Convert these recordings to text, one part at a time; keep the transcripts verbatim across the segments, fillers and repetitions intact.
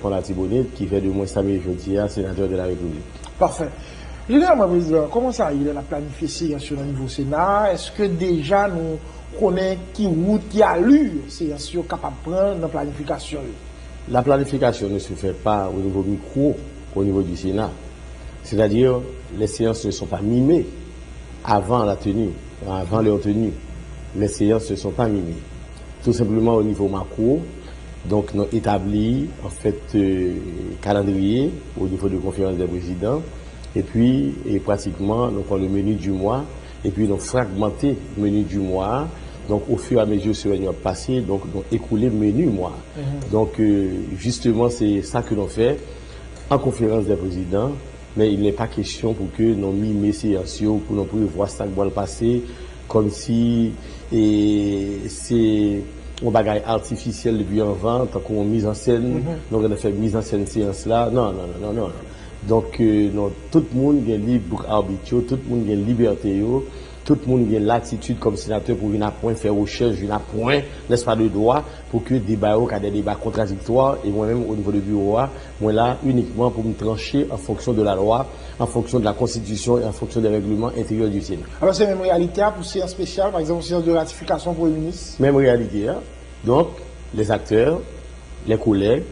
Latibonit, ki fè de mwen sa m ye jodi a, senatè de la Repiblik. Pafè. Jeneralman, Prezidan, kòman sa ye lè n ap planifye seyans yo nan nivo Sena a? Èske deja nou konnen ki wout, ki ali seyans yo kapab pran nan planifikasyon yo? La planification ne se fait pas au niveau micro, au niveau du Sénat. C'est-à-dire, les séances ne sont pas mimées avant la tenue, avant leur tenue. Les séances ne sont pas mimées. Tout simplement au niveau macro, donc nous établir en fait euh, calendrier au niveau de conférence des présidents et puis et pratiquement donc on le menu du mois et puis donc fragmenter le menu du mois. Donc au fur et à mesure semaine va passer, donc nous écouler menu mois. Donc euh, justement c'est ça que l'on fait en conférence des présidents. Men il n'est pas question pou ke nou mime seyans yo, pou nou prevwa sa k pral pase, kòmsi e, se yon bagay atifisyèl depi anvan, tankou yon mizansèn, nou gentan fè mizansèn seyans la. Non, non, non, non, non. Donk, euh, non, tout moun gen lib arbit yo, tout moun gen libète yo, tout moun gen latitid kòm senatè pou vin aprann, fè rechèch, vin aprann, nèspa, de dwa, pou ke deba yo ka de deba kontradiktwa, e mwen menm, o nivo de biwo a, mwen la inikman pou m tranche an fonksyon de la lwa, an fonksyon de la konstitisyon e an fonksyon de règleman enteryè di Sena. Alò, se menm reyalite a pou seyans espesyal, pa egzanp, yon seyans de ratifikasyon Premye Minis? Menm reyalite a. Donk, les acteurs, les collègues,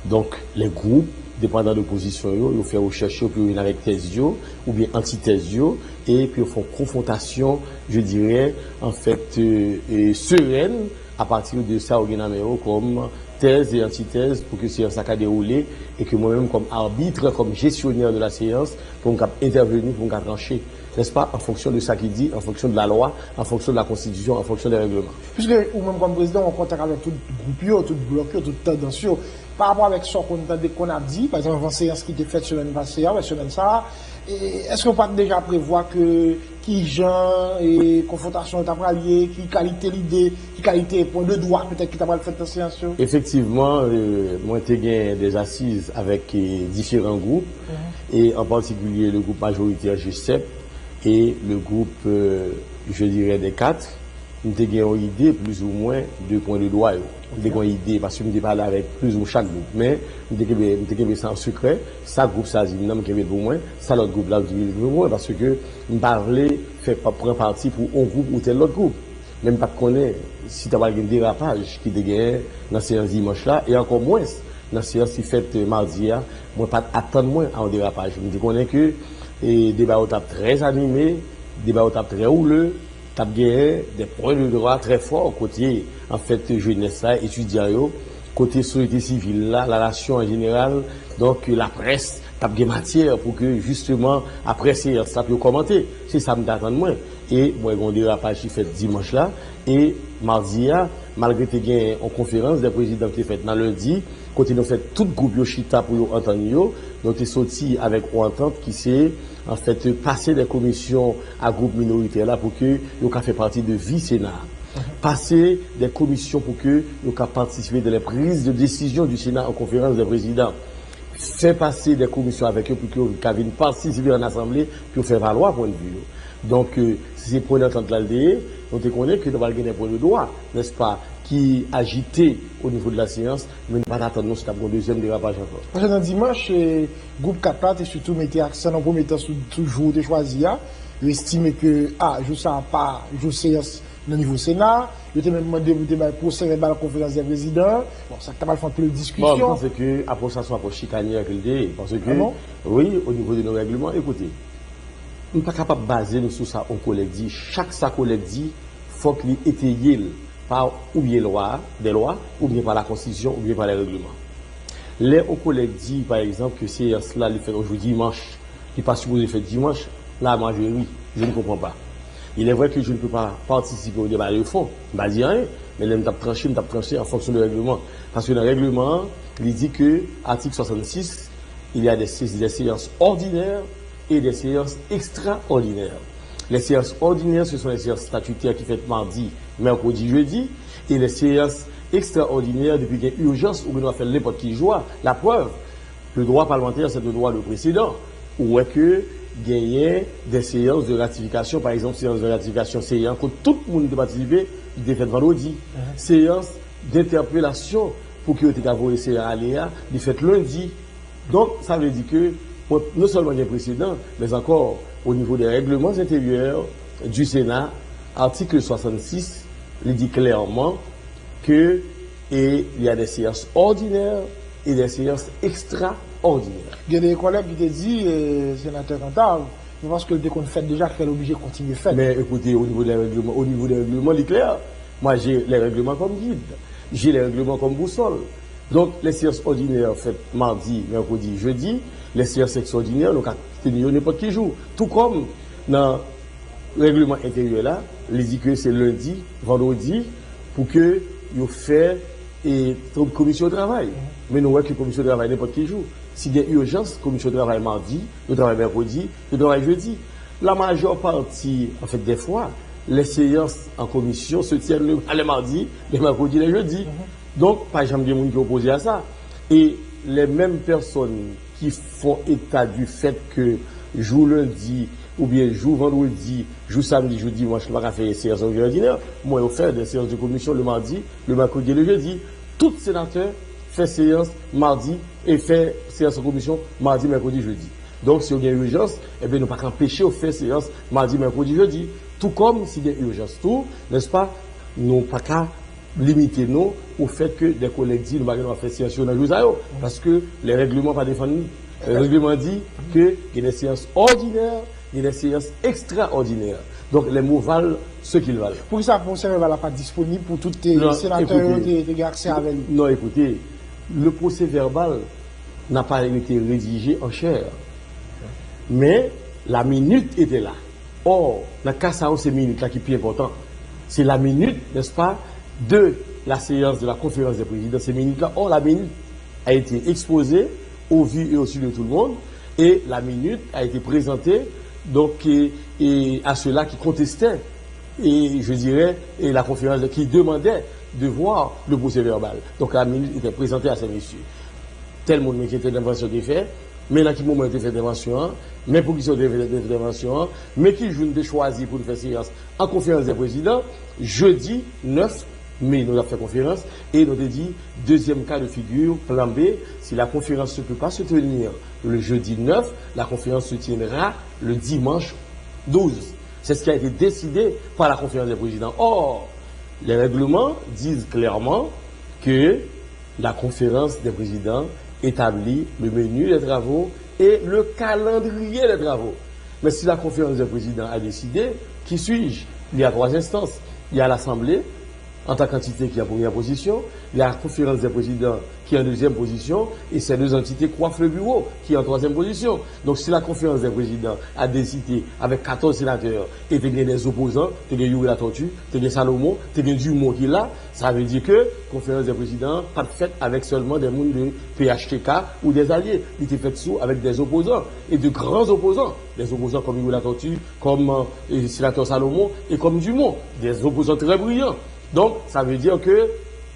donk, les groupes, depandan de pozisyon yo, yo fè rechèch yo, pou yo vin avèk tèz yo, oubyen antitèz yo, e pou yo fè yon konfwontasyon, je dirais, en fait, euh, euh, sereine, à partir de sa yo gen nan men yo kòm tèz e antitèz pou ke seyans la ka dewoule e ke mwen menm kòm arbitre, kòm gestionnaire de la séance, pou m kab entèveni, pou m ka tranche, n'est-ce pas, en fonction de sa ki di, en fonction de la loi, en fonction de la constitution, en fonction des règlements. Puiske ou menm kòm prezidan, ou an kontak avèk tout gwoup yo, tout blòk yo, tout tandans yo. Pa rapò avèk sa w konn tande, konn ap di, pa egzanp, anvan seyans ki te fèt semèn pase a, oubyen semèn sa a, e, èske w pa t deja prevwa ke kijan e, konfwontasyon yo ta pral ye, ki kalite lide, ki kalite pwen de dwa petèt ki ta pral fèt nan seyans yo? Efektivman, euh, mwen te gen de asiz avèk euh, diferan gwoup, e an patikilye le groupe majoritaire G sept e le groupe, euh, je dirais, des quatre. M te gen yon ide plizoumwen de pwen de dwa yo. M te gen yon ide, paske m te pale avèk plizoumwen chak gwoup. Men, m te kenbe, m te kenbe sa an sekrè. Sa gwoup sa di m nan, m kenbe l pou mwen. Sa lòt gwoup la di m kenbe l pou mwen, paske m pa vle fè pa, pran pati pou yon gwoup ou tèl lòt gwoup. Men m pa t konnen si ta pral gen derapaj ki te genyen nan seyans dimanch la, e ankò mwens nan seyans ki fèt, eh, madi a, mwen pa t atann mwen a yon derapaj. M te konnen ke, eh, deba yo t ap trè anime, deba yo t ap trè woule, t ap genyen de pwen de dwa trè fò kote, anfèt, jenès la, etidyan yo, kote sosyete sivil la, la nasyon an jeneral, donk, laprès, t ap gen matyè pou ke, jisteman, aprè seyans la, pou yo kòmante. Se sa m t atann mwen. E, bon, gen yon derapaj ki fèt dimanch la. E, madi a, malgre te gen yon konferans de prezidan ki te fèt nan lendi, kote nou fè tout gwoup yo chita pou yo antann yo, nou te soti avèk yon antant ki se, anfèt, pase de komisyon a gwoup minoritè la pou ke yo ka fè pati de vi Sena a. Pase de komisyon pou ke yo ka patisipe de les prises de décision du Sénat en conférence des présidents. Fè pase de komisyon avèk yo pou ke yo ka vin patisipe an asanble pou yo fè valwa pwennvi yo. Donk, euh, si se pwen dantant la l te ye, nou te konnen ke nou pral gen de pwen de dwa, nèspa, ki ajite o nivo de la seyans, men nou pa t atann nou si t ap gen yon dezyèm derapaj ankò. Paske nan dimanch, eh, gwoup kat la te sitou mete aksan nan premye tan sou, sou jou ou te chwazi a. Yo estime ke, a, jou sa a pa jou seyans nan nivo Sena. Yo te menm mande pou te bay pwosè vèbal konferans de prezidan. Bon, sa ki ta pral fè anpil diskisyon. Bon, m panse ke apwòch sa se yon apwòch chikanyè ke l te ye. Paske, wi, o nivo de nou règleman, ekoute, m pa kapab baze m sou sa yon kolèg di. Chak sa kolèg di, fòk li eteye l pa oubyen lwa, de lwa, oubyen pa la konstitisyon, oubyen pa le règleman. Lè yon kolèg di, pa egzanp, ke seyans la, li fèt yon jou dimanch, li pa sipoze fèt dimanch, la, moi, je ris, je ne comprends pas. Il est vrai que je ne peux pas participer au débat de fond, m pa di anyen, men lè m t ap tranche, m t ap tranche en fonction de règlement. Paske nan règleman an, li di ke, atik swasannsis, il y a des, des séances ordinaires et des séances extraordinaires. Les séances ordinaires, ce sont les séances statutaires qui faites mardi, mercredi, jeudi, et les séances extraordinaires, depi gen ijans, ou gen dwa fè l nenpòt ki jou a. La preuve, le droit parlementaire, c'est le droit de précédent. Ou wè ke genyen de séances de ratification, pa egzanp, séance de ratification seyans, kote tout moun te patisipe, li te fèt vandredi. Séance d'interpellation, pou ke yo te ka voye Sena ale a, li fèt lendi. Donk, sa vle di ke, bon, non sèlman gen presedan, men ankò, o nivo de règlements intérieurs du Sénat, atik swasannsis, li di klèman ke, e, il y a des séances ordinaires et des séances extraordinaires. Gen de kòlèg ki te di, e, senatè Cantave, se paske l te konn fèt deja k fè l oblije kontinye fèt. Men ekoute, o nivo de règleman, o nivo de règleman, li klè. Moi, j'ai les règlements comme guide. J'ai les règlements comme boussole. Donk, lè seyans òdinè fèt madi, mèkredi, jedi, lè seyans ekstraòdinè, nou ka teni yo nenpòt ki jou. Tou kòm nan règleman enteryè la, li di ke se lendi, vandredi, pou ke yo fè e komisyon travay. Men nou wè ke komisyon travay nenpòt ki jou. Si gen ijans, komisyon travay madi, nou travay mèkredi, nou travay jedi. La majeure partie, en fait, des fois, les séances en commission se tiennent le, le mardi, le mercredi, le jeudi. Donc, pa janm gen moun ki opoze a sa. E les mêmes personnes qui font état du fait que jou lendi, oubyen jou vandredi, jou samdi, jou dimanch, nou pa ka fè seyans òdinè, mwen yo fè de séances de commission le mardi, le mercredi et le jeudi. Tout senatè fè seyans madi e fè seyans komisyon madi, mèkredi, jedi. Donk, si yo gen ijans, ebyen, nou pa ka anpeche yo fè seyans madi, mèkredi, jedi. Tou kòm, si gen ijans tou, nèspa, nou pa ka limite nou au fait que des collègues di nou pa gen dwa fè seyans yo nan jou sa yo. Paske les règlements pa defann nou. Règleman di ke gen de seyans òdinè, gen de seyans ekstraòdinè. Donk, les mots valent ce qu'ils valent. Poukisa pwosè vèbal la pa disponib pou tout senatè yo te gen aksè avè li? Non, écoutez, le procès-verbal n'a pas été rédigé en chair. Mais la minute était là. Or, nan ka sa yo, se minit la ki pi enpòtan. C'est la minute, n'est-ce pas, de la séance de la conférence des présidents, se minit la. Or, la minute a été exposée au vu et au su de tout le monde, et la minute a été présentée donc, et, et à ceux-là qui contestaient, et je dirais, et la conférence de, qui demandaient de voir le procès-verbal. Donc la minute était présentée à ces messieurs. Tel moun ki te entèvansyon te fè, men nan ki moman yo te fè entèvansyon an, men poukisa yo te fè entèvansyon an, men ki jou nou te chwazi pou nou fè seyans an konferans de prezidan, jedi nèf me nou t ap fè konferans, e nou te di, deuxième cas de figure, plan B, si la conférence ne peut pas se tenir le jeudi neuf, la conférence se tiendra le dimanche douze. C'est ce qui a été décidé par la conférence des présidents. Or, les règlements disent clairement que la conférence des présidents établit le menu des travaux et le calendrier des travaux. Mais si la conférence des présidents a décidé, qui suis-je? Il y a trois instances. Il y a l'Assemblée, en tant qu'entité qui est en première position, il y a la conférence des présidents qui est en deuxième position, et ces deux entités coiffent le bureau qui est en troisième position. Donc si la conférence des présidents a décidé avec quatorze sénateurs, e te gen des opposants, te gen Youri Latortue, te gen Salomon, te gen Dumont ki la, sa vle di ke konferans de prezidan pa t fèt avèk sèlman des moun de P H T K ou des alliés. Li te fèt sou avèk des opposants, et de grands opposants, des opposants comme Youri Latortue, comme, euh, sénateur Salomon et comme Dumont, des opposants très brillants. Donk, sa vle di ke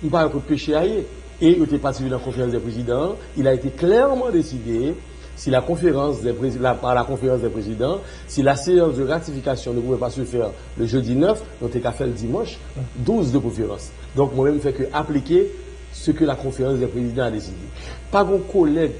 m pa wè kot peche a ye. E yo te pati nan konferans de prezidan an, il a été clairement décidé, si la conférence des prési-, la, par la conférence des présidents, si la séance de ratification ne pouvait pas se faire le jeudi neuf, nou te ka fè l dimanch douz de préférence. Donk, mwen menm, m fè ke aplike ce que la conférence des présidents a décidé. Pa gon kolèg,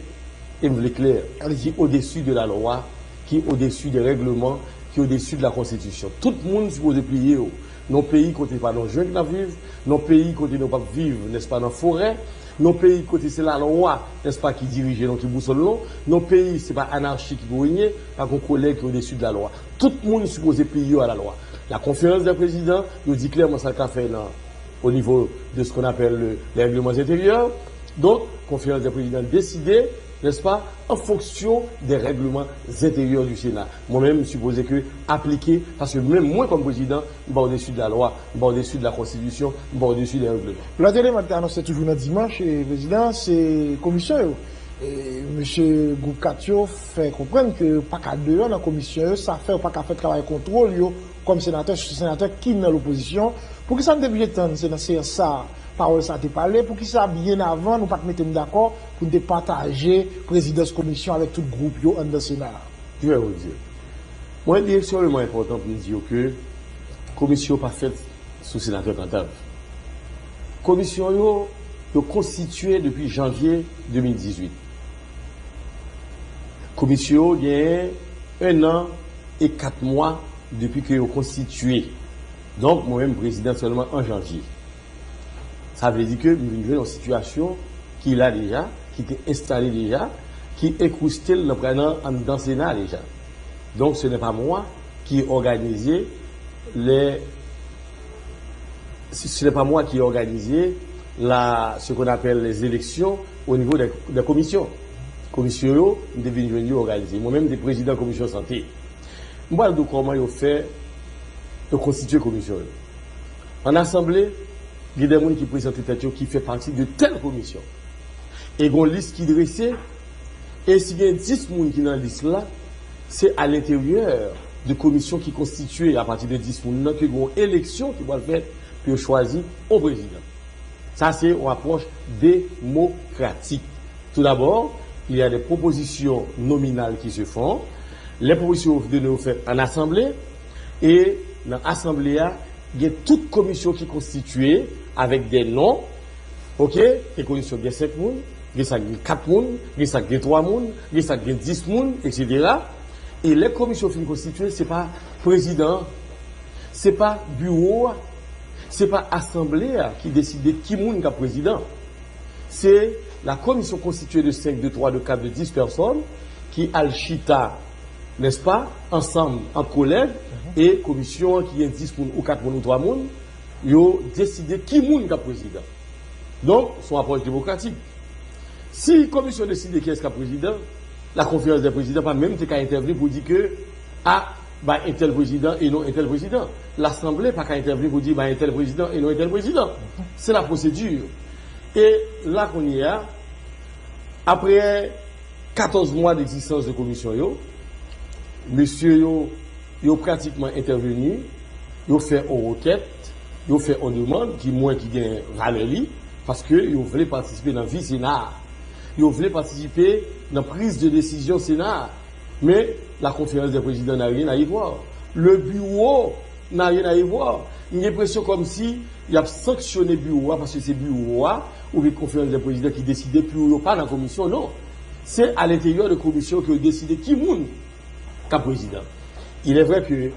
e m vle klè, ki odesi de la lwa, ki odesi de règleman, ki odesi de la konstitisyon. Tout moun sipoze pliye yo. Nan yon peyi kote pa nan jeng n ap viv, nan yon peyi kote nou p ap viv, nèspa, nan forè, nan yon peyi kote se lalwa, nèspa, ki dirije nou, ki bousòl nou, nan yon peyi se pa anachi ki pou renye, pa gon kolèg ki odesi de la lwa. Tout moun sipoze pliye yo a la lwa. La conférence des présidents, yo di klèman sa l ka fè nan, au niveau de ce qu'on appelle le, les règlements intérieurs. Donc, conférence des présidents décide, n'est-ce pas, en fonction des règlements intérieurs du Sénat. Mwen menm, m sipoze ke aplike, paske menm mwen kòm prezidan, m pa odesi de la lwa, m pa odesi de la konstitisyon, m pa odesi de règleman. Lòt eleman ki te anonse toujou nan dimanch, e, prezidan, se komisyon yo. E, mesye gwoup kat yo fè konprann ke yo pa ka deyò nan komisyon yo, sa fè yo pa ka fè travay kontwòl yo kòm senatè, sou senatè ki nan lopozisyon. Poukisa n te blije tann se nan seyans sa a pawòl sa a te pale? Poukisa byen avan nou pa t mete n dakò pou n te pataje prezidans komisyon avèk tout gwoup yo anndan Sena a? Je vais vous dire. Mwen, li ekstrèmeman enpòtan pou m di yo ke komisyon yo pa fèt sou senatè Cantave. Komisyon yo, Yo konstitye depi janvye de mil dizuit. Komisyon yo genyen en an e kat mwa depi ke yo konstitye. Donk, mwen menm, m prezidan sèlman an janvye. Sa vle di ke m vin jwenn yon sitiyasyon ki la deja, ki te enstale deja, ki enkrouste l nan, nan anndan Sena deja. Donc, ce n'est pas moi qui organisais les, ce n'est pas moi qui organisais la, ce qu'on appelle les élections au niveau des, des commissions. Komisyon yo, m te vin jwenn yo òganize. Mwen menm, m te prezidan komisyon sante. M pral di w kòman yo fè, yo konstitye komisyon yo. An asanble, gen de moun ki prezante tèt yo ki fè pati de tèl komisyon. E gen yon lis ki drese, e si gen dis moun ki nan lis la, se alenteryè de komisyon ki konstitye apati de dis moun nan ke gen yon eleksyon ki pral fèt pou yo chwazi yon prezidan. Sa se yon apwòch demokratik. Tout d'abord, il y a des propositions nominales qui se font. Les propositions de nos faites en assemblée. E nan asanble a, gen tout komisyon ki konstitye avèk de non. Oke? Gen komisyon gen senk moun, gen sa gen kat moun, gen sa gen twa moun, gen sa gen dis moun, etsetera. E lè komisyon fin konstitye, se pa prezidan an, se pa biwo a, se pa asanble a ki deside ki moun k ap prezidan. Se la commission constituée de cinq, de trois, de quatre, de dix personnes ki al chita, n'est-ce pas, ansanm ant kolèg, e komisyon an ki gen dis moun ou kat moun ou twa moun, yo deside ki moun k ap prezidan. Donk, se yon apwòch demokratik. Si komisyon deside kiyès k ap prezidan, la konferans dè prezidan pa menm te ka entèvni pou di ke, a, bay entèl prezidan e non entèl prezidan. Lasanble pa ka entèvni pou di bay entèl prezidan e non entèl prezidan. Se la pwosedi. E la kounye a, apre katòz mwa d'egzistans de komisyon yo, mesye yo, yo pratikman entèvni, yo fè yon rekèt, yo fè yon demann ki mwen ki gen valè li, paske yo vle patisipe nan vi Sena a. Yo vle patisipe nan priz de desizyon Sena a. Men, la conférence des présidents n'a rien à y voir. Le bureau n'a rien à y voir. M gen enpresyon kòmsi y ap sanksyone biwo a paske se biwo a oubyen konferans dè prezidan ki deside pou yo pa nan komisyon, non. Se alenteryè de komisyon ke yo deside ki moun k ap prezidan. Il est vrai que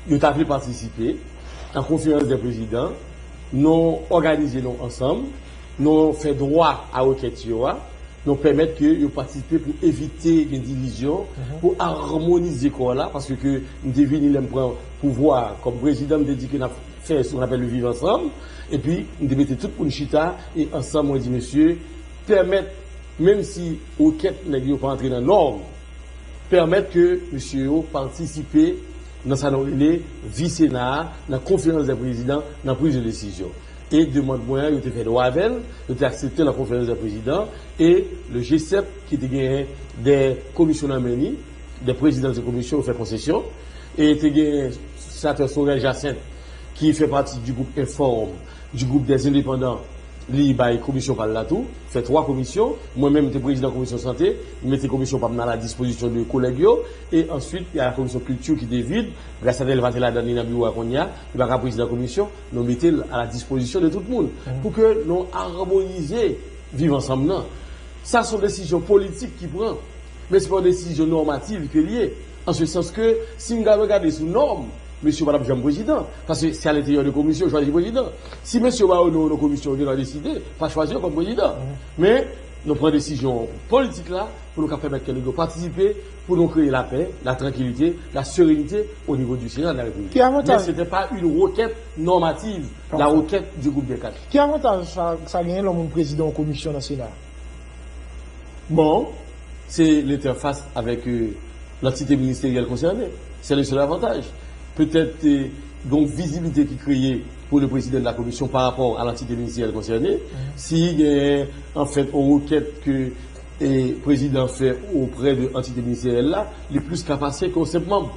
yo ta vle patisipe nan konferans dè prezidan, nou òganize nou ansanm, nou fè dwa a rekèt yo a, nou pèmèt ke yo patisipe pou evite gen divizyon, pou amonize kò la, paske m te vini lè m pran pouvwa a kòm prezidan, m te di ke n ap fè sa n apèl le viv ansanm, epi m te mete tout moun chita, e ansanm mwen di, mesye, pèmèt, menm si rekèt nèg yo pa antre nan nòm, pèmèt ke mesye yo patisipe nan sa nou rele vi Sena a, nan konferans dè prezidan, nan priz de desizyon. E demann mwen an, yo te fè dwa avè l, yo te aksepte l nan konferans dè prezidan, e le G sèt, ki te genyen de komisyon nan men li, de prezidan de komisyon, yo fè konsesyon, e te genyen senatè Sorel Jacinthe, ki fè pati du groupe Inform, du groupe des indépendants, li bay komisyon pa l la tou, fè twa komisyon. Mwen menm, m te prezidan komisyon sante, m mete komisyon pa m nan a la dispozisyon de kolèg yo, e answit, y a la komisyon kilti ki te vid, Brassardel pa te ladan, li nan biwo a kounye a, li pa ka prezidan komisyon, nou mete l a la dispozisyon de tout moun, pou ke nou amonize viv ansanm nan. Sa se yon desizyon politik ki pran, men se pa yon desizyon nòmativ ke l ye, an se sans ke si n ta regade sou nòm, mesye yo pa t ap janm prezidan, paske se alenteryè de komisyon yo chwazi prezidan. Si mesye yo pa yo non nan komisyon, yo gen dwa deside pa chwazi yo kòm prezidan. Men, nou pran desizyon politik la pou nou ka pèmèt ke nèg yo patisipe, pou nou kreye lapè, la trankilite, la serenite au niveau du Sénat de la République. Ki avantaj? Mais c'était pas une requête normative, la requête du groupe des quatre. Ki avantaj sa, sa genyen lè yon moun prezidan yon komisyon nan Sena? Bon, c'est l'interface avec, euh, l'entité ministérielle concernée. C'est le seul avantage. Peut-être, euh, donc, visibilité qui créée pour le président de la commission par rapport à l'entité ministérielle concernée. Si, euh, en fait, on requête que e prezidan fè oprè de antite ministeryèl la, li plis ka pase ke yon senp manm.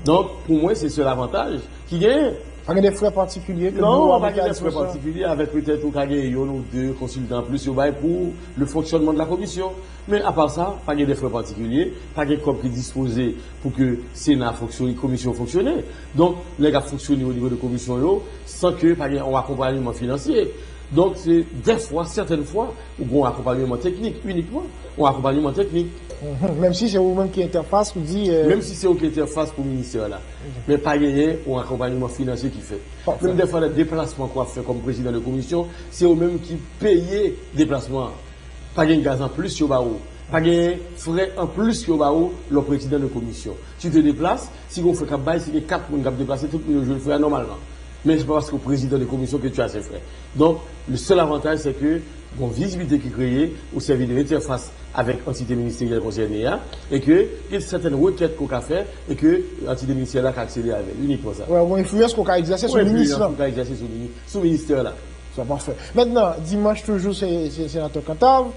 Donk, pou mwen, se sèl avantaj ki genyen. Pa gen de frè patikilye ke biwo a mete a dispozisyon? Non, pa gen de frè patikilye, avèk petèt ou ka gen youn ou de konsiltan anplis yo bay pou le fonctionnement de la commission. Men apa sa, pa gen de frè patikilye, pa gen kòb ki dispoze pou ke Sena fonksyone, komisyon fonksyone. Donk, nèg ap fonksyone o nivo de komisyon yo, san ke pa gen yon akonpanyeman finansye. Donk, se dèfwa, sètèn fwa, ou gen yon akonpanyman teknik inikman, yon akonpanyman teknik. Mhm. Menm si se ou menm ki entèfas, ou di. euh, Menm si se ou ki entèfas pou ministè la. Men pa genyen yon akonpanyman finansye ki fèt. Pafè. Menm dèfwa, nan deplasman ke w ap fè kòm prezidan de komisyon, se ou menm ki peye deplasman an. Pa gen gaz anplis yo ba ou. Pa gen frè anplis yo ba ou lè w prezidan de komisyon. Tu te déplaces, si gen yon frè k ap bay, si gen kat moun k ap deplase, tout moun yo jwenn frè a nòmalman. Men se pa paske w prezidan de komisyon ke tu as ces frais. Donk, le seul avantage, c'est que gen yon vizibilite ki kreye, ou sèvi de entèfas avèk antite ministeryèl konsène a, e ke gen sètèn rekèt ke w ka fè, e ke antite ministeryèl la ka aksede avè l, inikman sa. Wè, ou gen enfliyans ke w ka egzèse sou Wi, minis enfliyans lan. Ou ka egzèse sou mini-, sou ministè la. Sa pafè. Mentnan, dimanch toujou, se se senatè Cantave.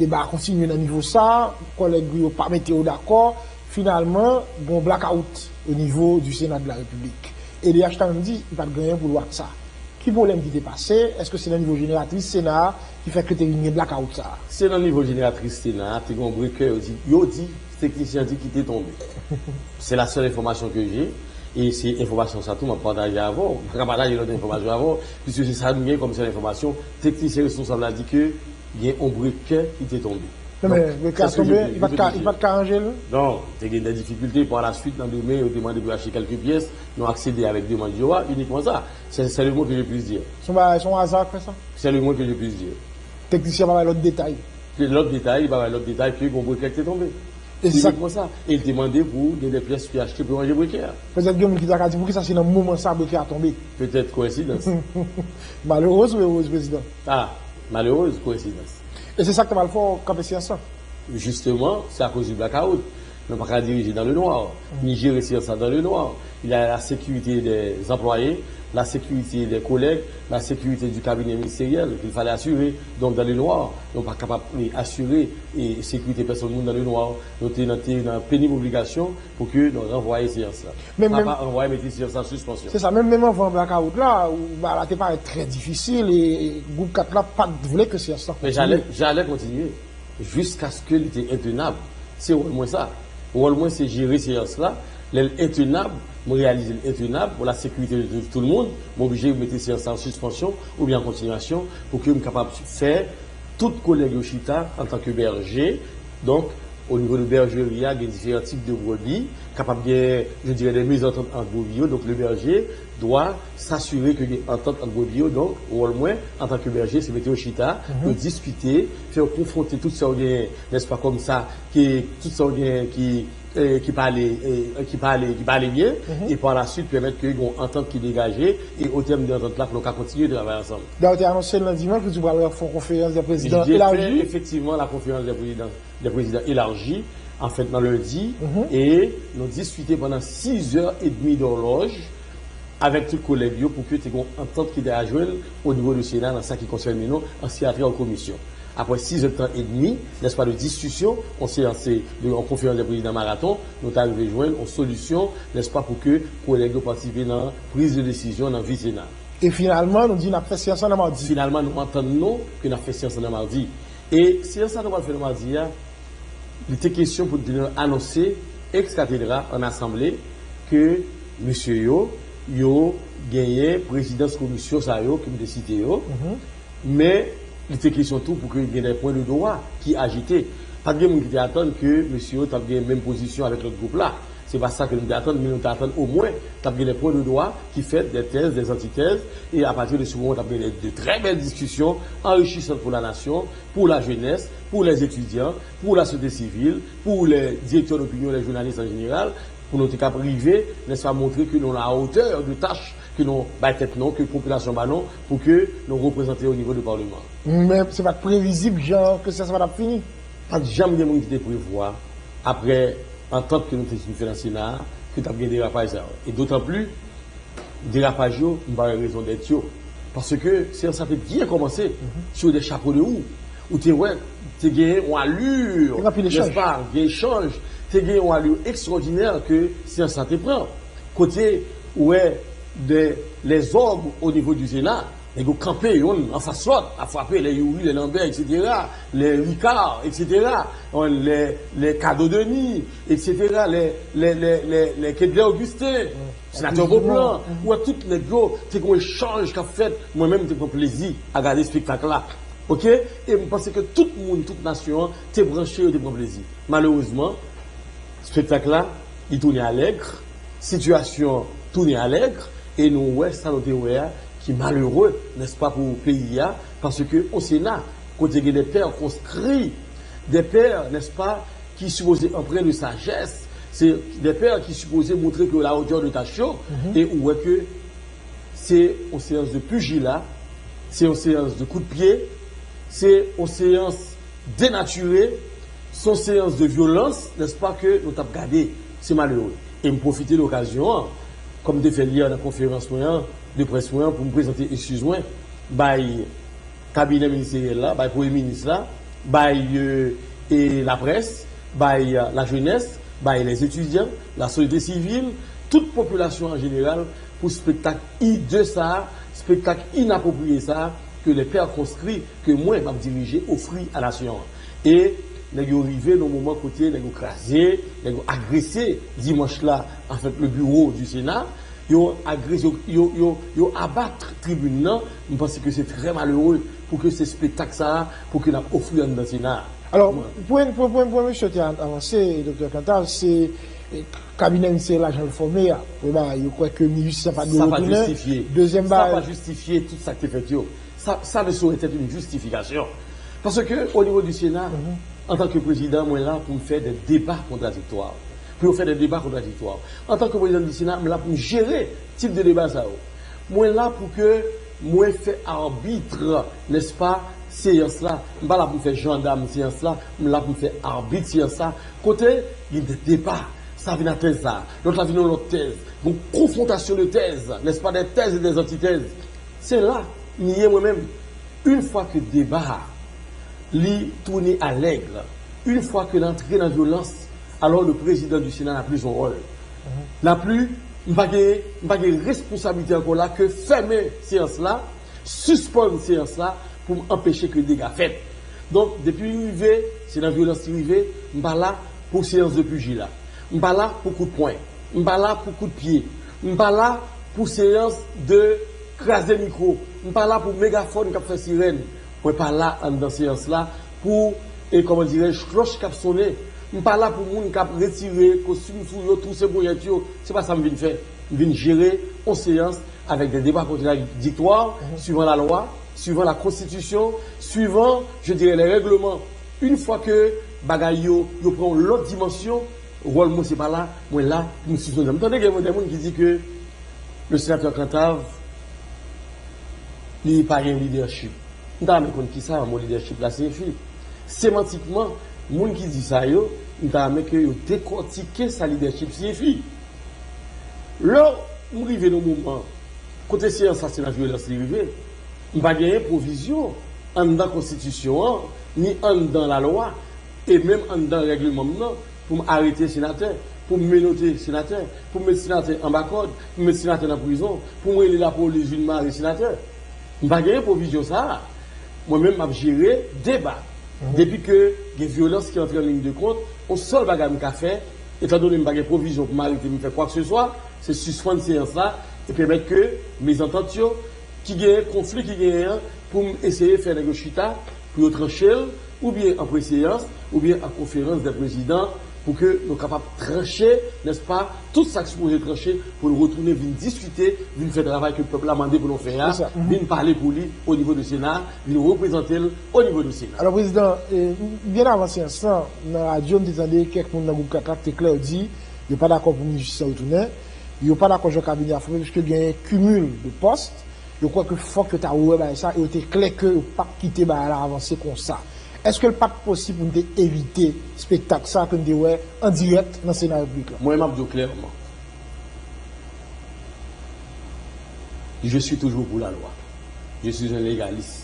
Deba a kontinye nan nivo sa. Kòlèg yo pa mete yo dakò. Finalman, gen yon blakawout o nivo di Sena de la Repiblik. E D H ta menm di li pa t gen anyen pou l wè ak sa. Ki pwoblèm ki te pase? Èske se nan nivo jeneratris Sena a ki fè ke te vin gen blakawout sa a? Se nan nivo jeneratris Sena a, te gen yon brekè, yo di, yo di, teknisyen an di ki te tonbe. Se la sèl enfòmasyon ke j'ai, e se enfòmasyon sa tou m ap pataje avè w. M pa ka pataje lòt enfòmasyon avè w, piske se sa nou gen kòm sèl enfòmasyon. Teknisyen responsab la di ke gen yon brekè ki te tonbe. Non, men brekè a tonbe, li pa t ka, li pa t ka ranje l? Non, te gen de difikilte. Par la suite, nan demen, yo te mande pou yo achte kèlke pyès. Nou aksede avèk demann yo a, inikman sa. C'est c'est le moins que je puisse dire. Se yon bagay, se yon aza k fè sa? C'est le moins que je puisse dire. Teknisyen pa bay lòt detay. Lòt detay, li pa bay lòt detay ke gen yon brekè ki te tonbe. E se sa. Inikman sa. E li te mande pou gen de pyès ki achte pou ranje brekè a. Petèt gen moun ki ta ka di, poukisa se nan moman sa brekè a tonbe? Petèt koyensidans. Malerez ou erez, prezidan? Ah, malerez koyensidans. E se sa k ta pral fè w kanpe seyans lan? Justement, c'est à cause du blackout. Nou pa ka dirije dans le noir, ni jere seyans la dans le noir. Il y a la sécurité des employés, la sécurité des collègues, la sécurité du cabinet ministériel qu'il fallait assurer. Donc, dans le noir, nou pa kapab eh, asire eh, sekirite pèsonn moun dans le noir. Nou te nan, te nan penib obligasyon pou ke nou ranvwaye seyans la. Men, Pa, men, pa ranvwaye, mete seyans la sou sispansyon. Se sa, menm, menm anvan blakawout la, ou, bagay la te parèt trè difisil e gwoup kat la pa t vle ke seyans lan Men kontinye. Jalè, Jalè kontinye jiskaske li te entenab. Se wòl mwen sa. Wòl mwen se jere seyans la. Lè l entenab, mwen reyalize l entenab pou la sécurité de tout, tout le monde, mwen oblije mete seyans la an sispansyon oubyen an kontinyasyon pou ke m kapab fè tout kòlèg yo chita antanke bèje. Donk, o nivo de bèjeri a, gen diferan tip de brebi, kapab gen, je dirais, des mésententes entre brebi yo. Donk, le berger doit s'assurer ke gen antant ant brebi yo. Donk, wòl mwen, antanke bèje, se mete yo chita, yo diskite, fè yo konfwonte tout sa yo genyen, nèspa, kòm sa, ke tout sa yo genyen ki, eh, ki pa ale, eh, ki pa ale, ki pa ale byen, e par la suite pèmèt ke gen yon antant ki degaje, e o tèm de antant la, pou nou ka kontinye travay ansanm. Dayè, ou te anonse l nan dimanch, ou di w pral fè yon konferans de prezidan J'ai fait elaji. Effectivement la conférence des présidents, des présidents élargie, an fèt, nan lendi, e nou diskite pandan sis è edmi dòlòj avèk tout kòlèg yo pou ke te gen yon antant ki te ka jwenn o nivo de Sena nan sa ki konsène nou an siyatè an komisyon. Apre sis è tan edmi, nèspa, de diskisyon, yon seyans de yon konferans de prezidan maraton, nou ta rive jwenn yon solisyon, nèspa, pou ke kòlèg yo patisipe nan priz de desizyon nan vi Sena. E finalman, nou di n ap fè seyans lan nan madi. Finalman, nou antann nou ke n ap fè seyans lan nan madi. E seyans la nou pral fè nan madi a, li te kesyon pou nou anonse ex cathedra an asanble ke mesye yo, yo genyen prezidans komisyon sa yo ke m te site yo. Men, li te kesyon tou pou ke gen de pwen de dwa ki ajite. Pa t gen moun ki te atann ke mesye yo t ap gen menm pozisyon avèk lòt gwoup la. Se pa sa ke nou te atann, men nou te atann omwen t ap gen de pwen de dwa ki fèt, de tèz, de antitèz, e apati de se moman t ap gen de, de trè bèl diskisyon anrichisan pou la nasyon, pou la jenès, pou lè etidyan, pou la sosyete sivil, pou lè direktè dopinyon, lè jounalis an jeneral, pou nou te kab rive, nèspa, montre ke nou la hauteur de tach ke nou bay tèt nou, ke popilasyon ba nou, pou ke nou reprezante o nivo de palman. Men se pa t previzib jan ke seyans sa pa t ap fini. Pa t janm gen moun ki te prevwa, apre antant ke nou te fin fè nan Sena a, ke t ap gen derapaj sa yo. E dotan pli, derapaj yo, m pa wè rezon dèt yo. Paske seyans sa te byen kòmanse, sou de chapo de wou. Ou te wè, te gen yon alur, Te gen anpil echanj. Nèspa, gen echanj, te gen yon alur ekstwòdinè ke seyans sa te pran. Kote ou wè de lèzòm o nivo di Sena, Nèg yo kanpe yonn anfas lòt, ap frape lè Youri, lè Lanbè, etsetera, lè Ricard, etsetera, lè, lè Kado Denis, etsetera, lè, lè, lè, lè, lè Kedlè Augustin, senatè Beauplan, ou wè tout nèg yo, te gen yon echanj k ap fèt, mwen menm m te pran plezi a gade espektak la. Oke? E m panse ke tout moun, tout nasyon an te branche, yo te pran plezi. Malerezman, espektak la, li tounen alèg, sitiyasyon an tounen alèg, e nou wè sa nou te wè a ki malere, nèspa, pou peyi a, paske o Sena, kote gen de pè konstri, de pè, nèspa, ki sipoze anpren de sajès, se de pè ki sipoze montre ke yo la otè de tach yo, e ou wè ke se yon seyans de pijila, se yon seyans de kout pye, se yon seyans denatire, se yon seyans de vyolans, nèspa, ke nou t ap gade. Se malere. E m pwofite de okazyon an, kòm m te fè l yè nan konferans mwen an, de près mwen an, pou m prezante eskiz mwen bay kabinè ministeryèl la, bay premye minis la, bay, e, e laprès, bay, e, lajenès, bay lèzetidyan, lasosyete sivil, tout popilasyon an jeneral, pou spektak hideux sa a, spektak inapwopriye sa a, ke lè pè konstri, ke mwen m ap dirije, ofri a nasyon an. E nèg yo rive nan moman kote nèg yo kraze, nèg yo agrese dimanch la, anfèt, le bureau du Sénat, yo agrese, yo, yo, yo, yo abat tribin nan, m panse ke se trè malere pou ke se spektak sa a, pou ke n ap ofri anndan Sena a. Alò, pou, pou, pou, pou mesye te avanse, Doktè Cantave, se, e, kabinè ministeryèl la jan l fòme a. Premye bagay, yo kwè ke minis sa pa dwe retounen. Sa pa jistifye. Dezyèm bagay, sa pa jistifye tout sa k te fèt yo. Sa, ça ne saurait être une justification. Paske, o nivo di Sena, antanke prezidan, mwen la pou m fè de deba kontradiktwa. Pou yo fè de deba kontradiktwa. Antanke prezidan di Sena, m la pou m jere tip de deba sa yo. Mwen la pou ke mwen fè abit, nèspa, seyans la. M pa la pou m fè jandam seyans la, m la pou m fè abit seyans la. Kote gen de deba, sa vin a tèz sa, lòt la vin yon lòt tèz. Yon konfwontasyon de tèz, nèspa, de tèz e de antitèz. Se la m ye mwen menm. Yon fwa ke deba a, li tounen alèg, yon fwa ke l antre nan vyolans, alò le président du Sénat n'a plus son rôle. N'a plus, m pa gen, m pa gen responsablite ankò la ke fèmen seyans la, sispann seyans la pou m anpeche ke dega fèt. Donk, depi li rive, se nan vyolans li rive, m pa la pou seyans de pijila. M pa la pou kout pwen. M pa la pou kout pye. M pa la pou seyans de kraze mikwo. M pa la pou megafòn k ap fè sirèn. Mwen pa la anndan seyans la pou, e kòman dirèj, klòch k ap sonnen. M pa la pou moun k ap retire kostim sou yo, touse ponyèt yo. Se pa sa m vin fè. M vin jere yon seyans avèk de deba kontradiktwa, suivan lalwa, suivan la konstitisyon, suivan, je dirais, les règlements. Yon fwa ke bagay yo, yo pran yon lòt dimansyon, wòl mwen se pa la, mwen la pou m sispann. M tande gen de moun ki di ke le sénateur Cantave, li pa gen lidèchip. M ta renmen konn kisa mo lidèchip la siyifi. Semantikman, moun ki di sa yo, m ta renmen ke yo dekòtike sa lidèchip siyifi. Lè m rive nan moman kote seyans la se nan vyolans li rive, m pa genyen pwovizyon anndan konstitisyon an, ni anndan lalwa, e menm anndan règleman m nan, pou m arete senatè, pou m menote senatè, pou m met senatè anba kòd, pou m met senatè nan prizon, pou m rele lapolis vin mare senatè. M pa genyen pwovizyon sa a. Mwen menm, m ap jere deba. Depi ke gen vyolans ki antre an liy de kont, yon sèl bagay m ka fè, etandone m pa gen pwovizyon pou m arete, m fè kwakeseswa, se sispann seyans la e pèmèt ke mezantant yo ki genyen, konfli ki genyen an, pou m eseye fè nèg yo chita, pou yo tranche l, oubyen an preseyans, oubyen an konferans dè prezidan, pou ke nou kapab tranche, nèspa, tout sa k sipoze tranche, pou nou retounen vin diskite, vin fè travay ke pèp la mande pou nou fè a, vin pale pou li o nivo de Sena, vin reprezante l o nivo de Sena. Alò, prezidan, e, byen avan seyans lan, nan radyo, m te tande kèk moun nan gwoup kat la ki te klè, yo di, yo pa dakò pou minis jistis la retounen, yo pa dakò jan kabinè a fòme, piske genyen kimil de pòs, yo kwè ke fòk yo ta rewè bagay sa, e yo te klè ke yo p ap kite bagay la avanse konsa. Èske l pa t posib pou n te evite espektak sa ke n te wè an dirèk nan Sena Repiblik la? Mwen, m ap di w klèman, je suis toujours pour la loi. Je suis un légaliste.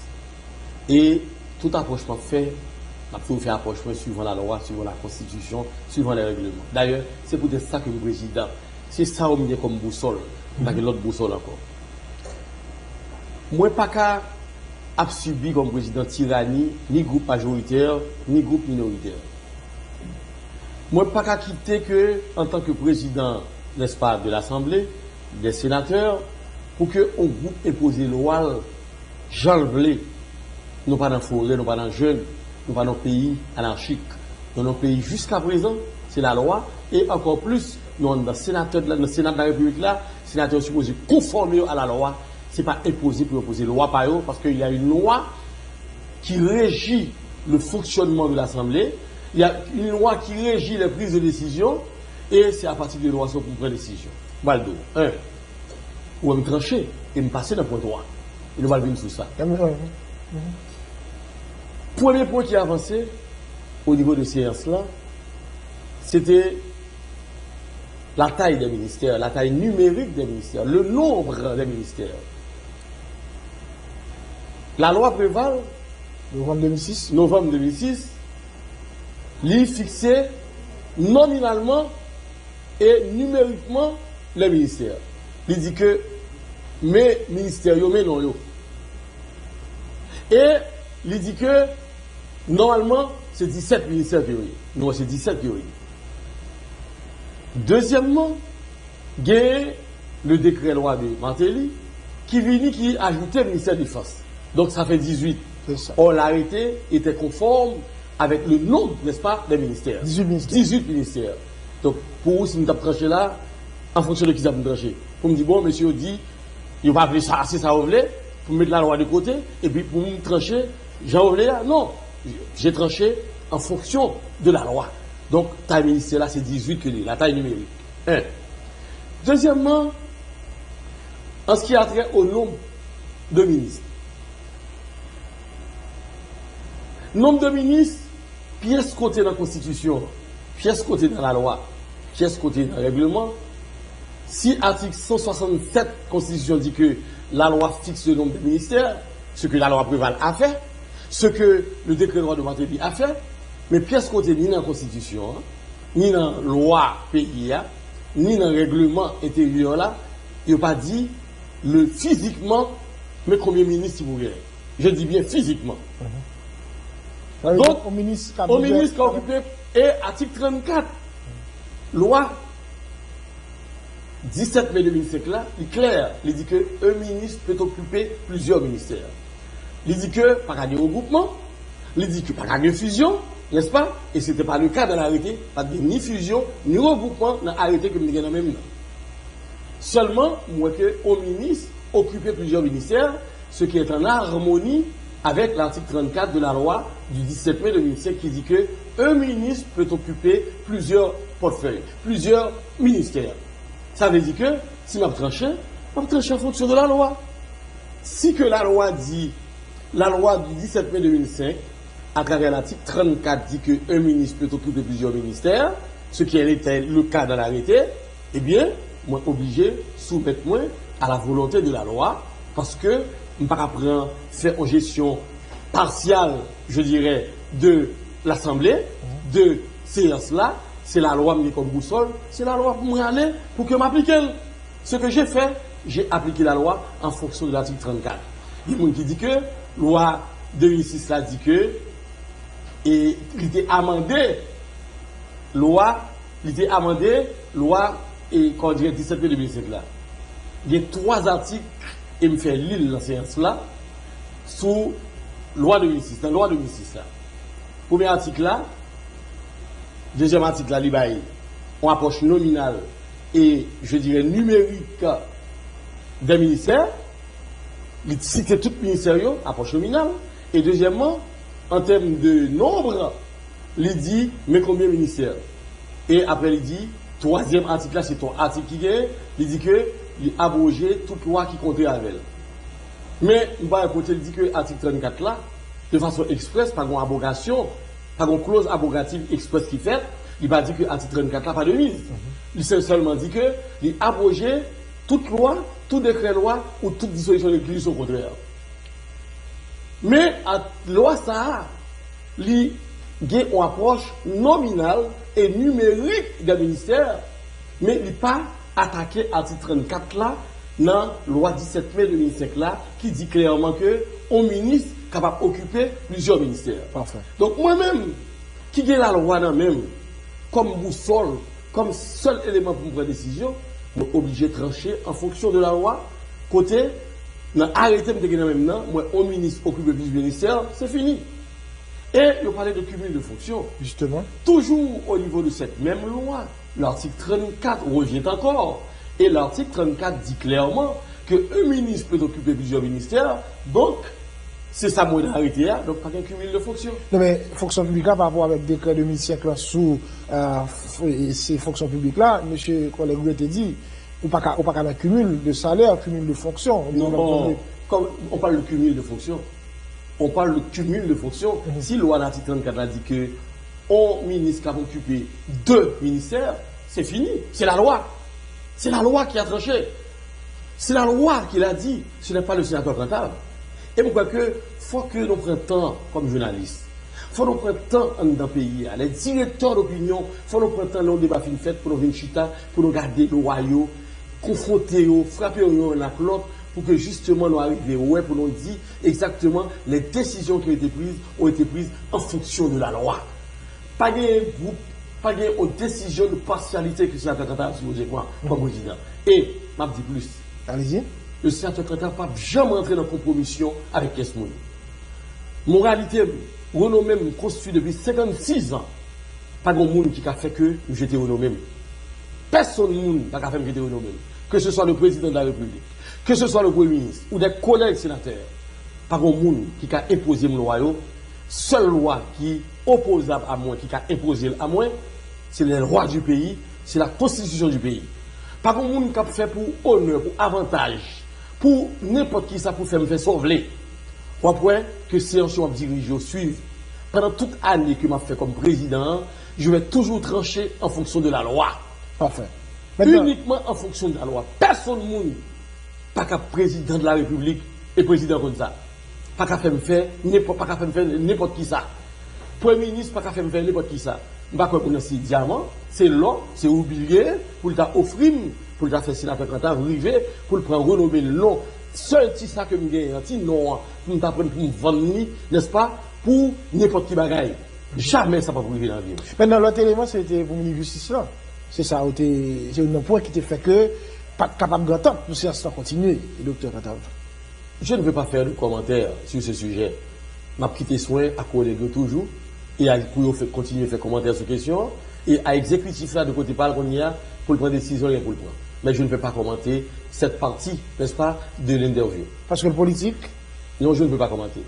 E tout apwòch m ap fè, m ap toujou fè apwòch mwen suivan lalwa, suivan lakonstitisyon, suivan lè règleman. Dayè, se poutèt sa ke m prezidan. Se sa yo m gen kòm bousòl. M pa gen lòt bousòl ankò. Mwen pa ka ap sibi kòm prezidan tirani ni gwoup majoritè, ni gwoup minoritè. Mwen pa ka kite ke, antanke prezidan, nèspa, de lasanble, dè senatè, pou ke yon gwoup enpoze lwa l jan l vle. Nou pa nan forè, nou pa nan jeng, nou pa nan peyi anachik. Nou nan peyi, jiskaprezan, se lalwa, e ankò plis, nou anndan senatè de la, nan Sena de la Repiblik la, senatè yo sipoze konfòme yo a lalwa, se pa enpoze pou yo enpoze lwa pa yo, paske il y a une loi qui régit le fonctionnement de l'Assemblée, il y a une loi qui régit les prises de décision, et c'est à partir de lwa sa pou pran desizyon. M pral di w, en, ou wè m tranche, e m pase nan pwen twa. E nou pral vin sou sa. Premye pwen ki avanse o nivo de seyans la, se te la taille des ministères, la taille numérique des ministères, le nombre des ministères. Lalwa Preval, novanm de mil sis, novanm de mil sis, li fikse nominalman e nimerikman lè ministè. Li di ke men ministè yo, men non yo. E li di ke nòmalman se disèt ministè ke yo ye. Nou wè se disèt ke yo ye. Dezyèmman, gen le décret-loi de Martelly ki vini, ki ajoute ministè defans. Donk sa fè dizuit. Or, l'arrêté était conforme avec le nombre, n'est-ce pas, des ministères. Dizuit ministè. Dizuit ministè. Donk, pou ou, si m t ap tranche la, an fonksyon de kisa pou m tranche? Pou m di, bon, mesye yo di, yo pa vle sa, se sa yo vle, pou m met lalwa de kote, epi pou m tranche jan yo vle a? Non. J'ai tranché en fonction de la loi. Donk, tay ministè la, se dizuit ke li, la taille numérique. En. Dezyèmman, an ce qui a trait au nombre de ministres. Nonb de minis, pyès kote nan konstitisyon, pyès kote nan lalwa, pyès kote nan règleman, si atik san swasannsèt konstitisyon di ke la loi fixe le nombre de ministères, ce que la loi Préval a fait, ce que le décret-loi de Martelly a fait, men pyès kote ni nan konstitisyon an, ni nan lwa peyi a, ni nan règleman enteryè la, yo pa di le fizikman men konbyen minis ki pou genyen. Je dis bien physiquement. Donk, yon minis ka okipe, e atik trannkat lwa disèt me de mil senk la, li klè, li di ke un ministre peut occuper plusieurs ministères. Li di ke pa ka gen regwoupman, li di ke pa ka gen fizyon, n'est-ce pas? Et c'était pas le cas dans l'arrêté, pa t gen ni fizyon, ni regwoupman nan arete ke m te gen nan men m nan. Sèlman, m wè ke yon minis okipe plizyè ministè, ce qui est en harmonie avec l'article trente-quatre de la loi du dix-sept mai deux mille cinq qui dit que un ministre peut occuper plusieurs portefeuilles, plusieurs ministères. Sa vle di ke si m ap tranche, m ap tranche an fonksyon de la loi. Si ke la loi dit, la loi du dix-sept mai deux mille cinq, à travers l'article trente-quatre, dit que un ministre peut occuper plusieurs ministères, ce qui était le cas dans l'arrêté, ebyen, mwen oblije soumèt mwen à la volonté de la loi, paske m pa ka pran, fè yon jesyon pasyal, je dirais, de l'Assemblée, de seyans la, se lalwa m gen kòm bousòl, se lalwa pou mwen ale, pou ke m aplike l. Ce que j'ai fait, j'ai appliqué la loi en fonction de l'article trente-quatre. Gen moun ki di ke lwa de mil sis la di ke, e, li te amande lwa, li te amande lwa, e, kòman dirè, disèt me de mil senk la. Gen twa atik, e m fè li l nan seyans la, sou lwa de mil sis, nan lwa de mil sis la. Premye atik la, dezyèm atik la, li bay yon apwòch nominal e, je dirais, nimerik dè ministè. Li site tout ministè yo, apwòch nominal. E dezyèmman, an tèm de nonb, li di, men konbyen ministè. E apre li di, twazyèm atik la, se twa atik ki genyen, li di ke li abwoje tout lwa ki kontrè avè l. Men, m pa wè kote l di ke atik trannkat la, de fason eksprès, pa gen yon abwogasyon, pa gen yon kloz abwogativ eksprès ki fèt, li pa di ke atik trannkat la pa de miz. Li sèl, sèlman di ke li abwoje tout lwa, tout dekrè lwa ou tout dispozisyon ki li sou kontrè. Men, a, lwa sa a, li gen yon apwòch nominal e nimerik dè ministè, men li pa atake atik trannkat la nan lwa disèt me de mil senk la ki di klèman ke yon minis kapab okipe plizyè ministè. Pafè. Donk mwen menm, ki gen lalwa nan men m kòm bousòl, kòm sèl eleman pou m pran desizyon, mwen oblije tranche an fonksyon de lalwa, kote nan arete m te gen nan men m nan, mwen yon minis okipe plizyè ministè, se fini. E yo pale de cumul de fonction. Justement. Toujours au niveau de cette même loi, l'article trente-quatre revient encore. Et l'article trente-quatre dit clairement que un ministre peut occuper plusieurs ministères. Donc, se sa m wè nan arete a, donk pa gen cumul de fonction. Non, men fonksyon piblik la, pa rapò avèk dekrè de mil senk lan sou, euh, f- e se fonksyon piblik la, mesye kòlèg ou yo te di, ou pa ka, ou pa ka nan cumul de salaire, cumul de fonction. Non, bon, comme on parle de cumul de fonction, on parle de cumul de fonction. Si lwa latik trannkat la di ke yon minis ka okipe de ministè, se fini. Se lalwa. Se lalwa ki a tranche. Se lalwa ki la di, se nè pa le senatè Cantave. E mwen kwè ke fò ke nou pran tan kòm jounalis. Fò nou pran tan anndan peyi a. Les directeurs d'opinion, fò nou pran tan lè yon deba fin fèt pou nou vin chita, pou nou gade lwa yo, konfwonte yo, frape yo youn ak lòt, pou ke jisteman nou arive wè, pou nou di egzakteman les décisions qui ont été prises ont été prises en fonction de la loi. Pa gen gwoup, pa gen yon desizyon de pasyalite ke senatè Cantave sipoze pran kòm prezidan. E, m ap di plis. Allez-y. Le senatè Cantave p ap janm rantre nan konpwomisyon avèk pyès moun. Moralite m, renome m konstwi depi senkannsis an. Pa gen moun ki ka fè ke m jete renome m. Pèsonn moun pa ka fè m jete renome m. Que ce soit le président de la République, que ce soit le premier ministre ou des collègues sénateurs, pa gen moun ki ka enpoze m lwa yo. Sèl lwa ki opozab a mwen, ki ka enpoze l a mwen, se les lois du pays, se la constitution du pays. Pa gen moun k ap fè pou onè, pou avantaj, pou nenpòt ki sa pou fè m fè sa w vle. W ap wè ke seyans yo m ap dirije yo swiv. Pandan tout ane ke m ap fè kòm prezidan an, je vais toujours trancher en fonction de la loi. Pafè. Maintenant, uniquement en fonction de la loi. Pèsonn moun pa ka prezidan de la repiblik e prezidan konn sa. Pa ka fè m fè nenpòt, pa ka fè m fè nenpòt ki sa. Premye minis pa ka fè m fè nenpòt ki sa. M pa kwè pou nan se dyaman, se lò, se woubli l ye, pou l ta ofri m, pou l ta fè senatè Cantave rive, pou l pran renome l non. Sèl ti sa ke m genyen an, ti non an, pou m ta pran pou m vann li, nèspa, pou nenpòt ki bagay. Jamè sa p ap rive nan vi m. Mentnan, lòt eleman, se te pou minis jistis lan. Se sa, ou te, se youn nan pwen ki te fè ke pa t kapab gen antant pou seyans lan kontinye, doktè Cantave. Je ne veux pas faire de commentaires sur ce sujet. M ap kite swen a kolèg yo toujou, e a, pou yo fè, kontinye fè kòmantè sou kesyon an, e a egzekitif la de kote pa l kounye a, pou l pran desizyon l gen pou l pran. Mais je ne vais pas commenter cette partie, n'est-ce pas, de l'interview. Paske l politik? Non, je ne veux pas commenter.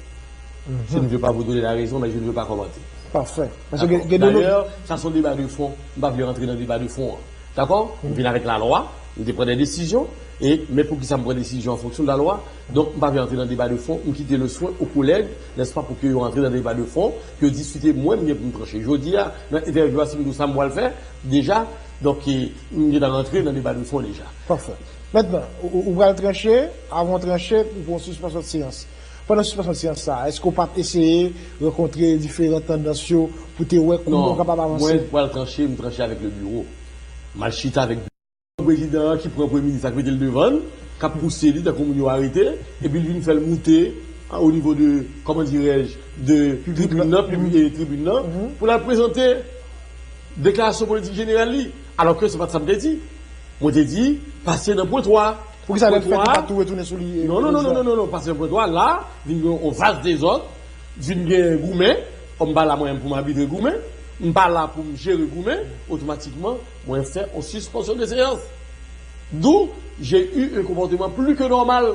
Je ne veux pas vous donner la raison, mais je ne veux pas commenter. Pafè. Paske gen, gen de lòt. D'ailleurs, sa se yon deba de fon. M pa vle rantre nan deba de fon an. Dakò? M vin avèk lalwa, m te pran de desizyon, e, men poukisa m pran desizyon an fonksyon de lalwa? Donk, m pa vle antre nan deba de fon, m kite le soin aux collègues, n'est-ce pas, pou ke yo antre nan deba de fon, pou yo diskite, mwen, m gen pou m tranche. Jodi a, nan entèvyou a, si m di w sa m pral fè, deja, donk, e, m gentan rantre nan deba de fon deja. Pafè. Mentnan, ou, ou, ou pral tranche, avan w tranche, ou pran yon sispansyon de seyans. Pandan sispansyon de seyans sa a, èske w p ap eseye rankontre diferan tandans yo pou te wè kòman w kapab avanse? Non, mwen pral tranche, m tranche avèk le biro. M al chita avèk biro prezidan an ki pran premye minis la, ki mete l devan l, k ap pouse li, tankou moun yo arete, epi l vin fè l moute, a, o nivo de, comment dirais-je, de tribün nan, pibli-, e, tribün nan, pou l al prezante deklarasyon politik jeneral li. Alò ke se pa t sa m te di. Mwen te di, pase nan pwen twa. Poukisa lè l fèt ou pa tou retounen sou li, e, non, non, non, non, non, non, non, pase nan pwen twa, la, vin gen yon vas dezòd, vin gen goumen, kòm m pa la mwen menm pou m abitre goumen, m pa la pou m jere goumen, otomatikman, mwen fè yon sispansyon de seyans. D'où j'ai eu un comportement plus que normal.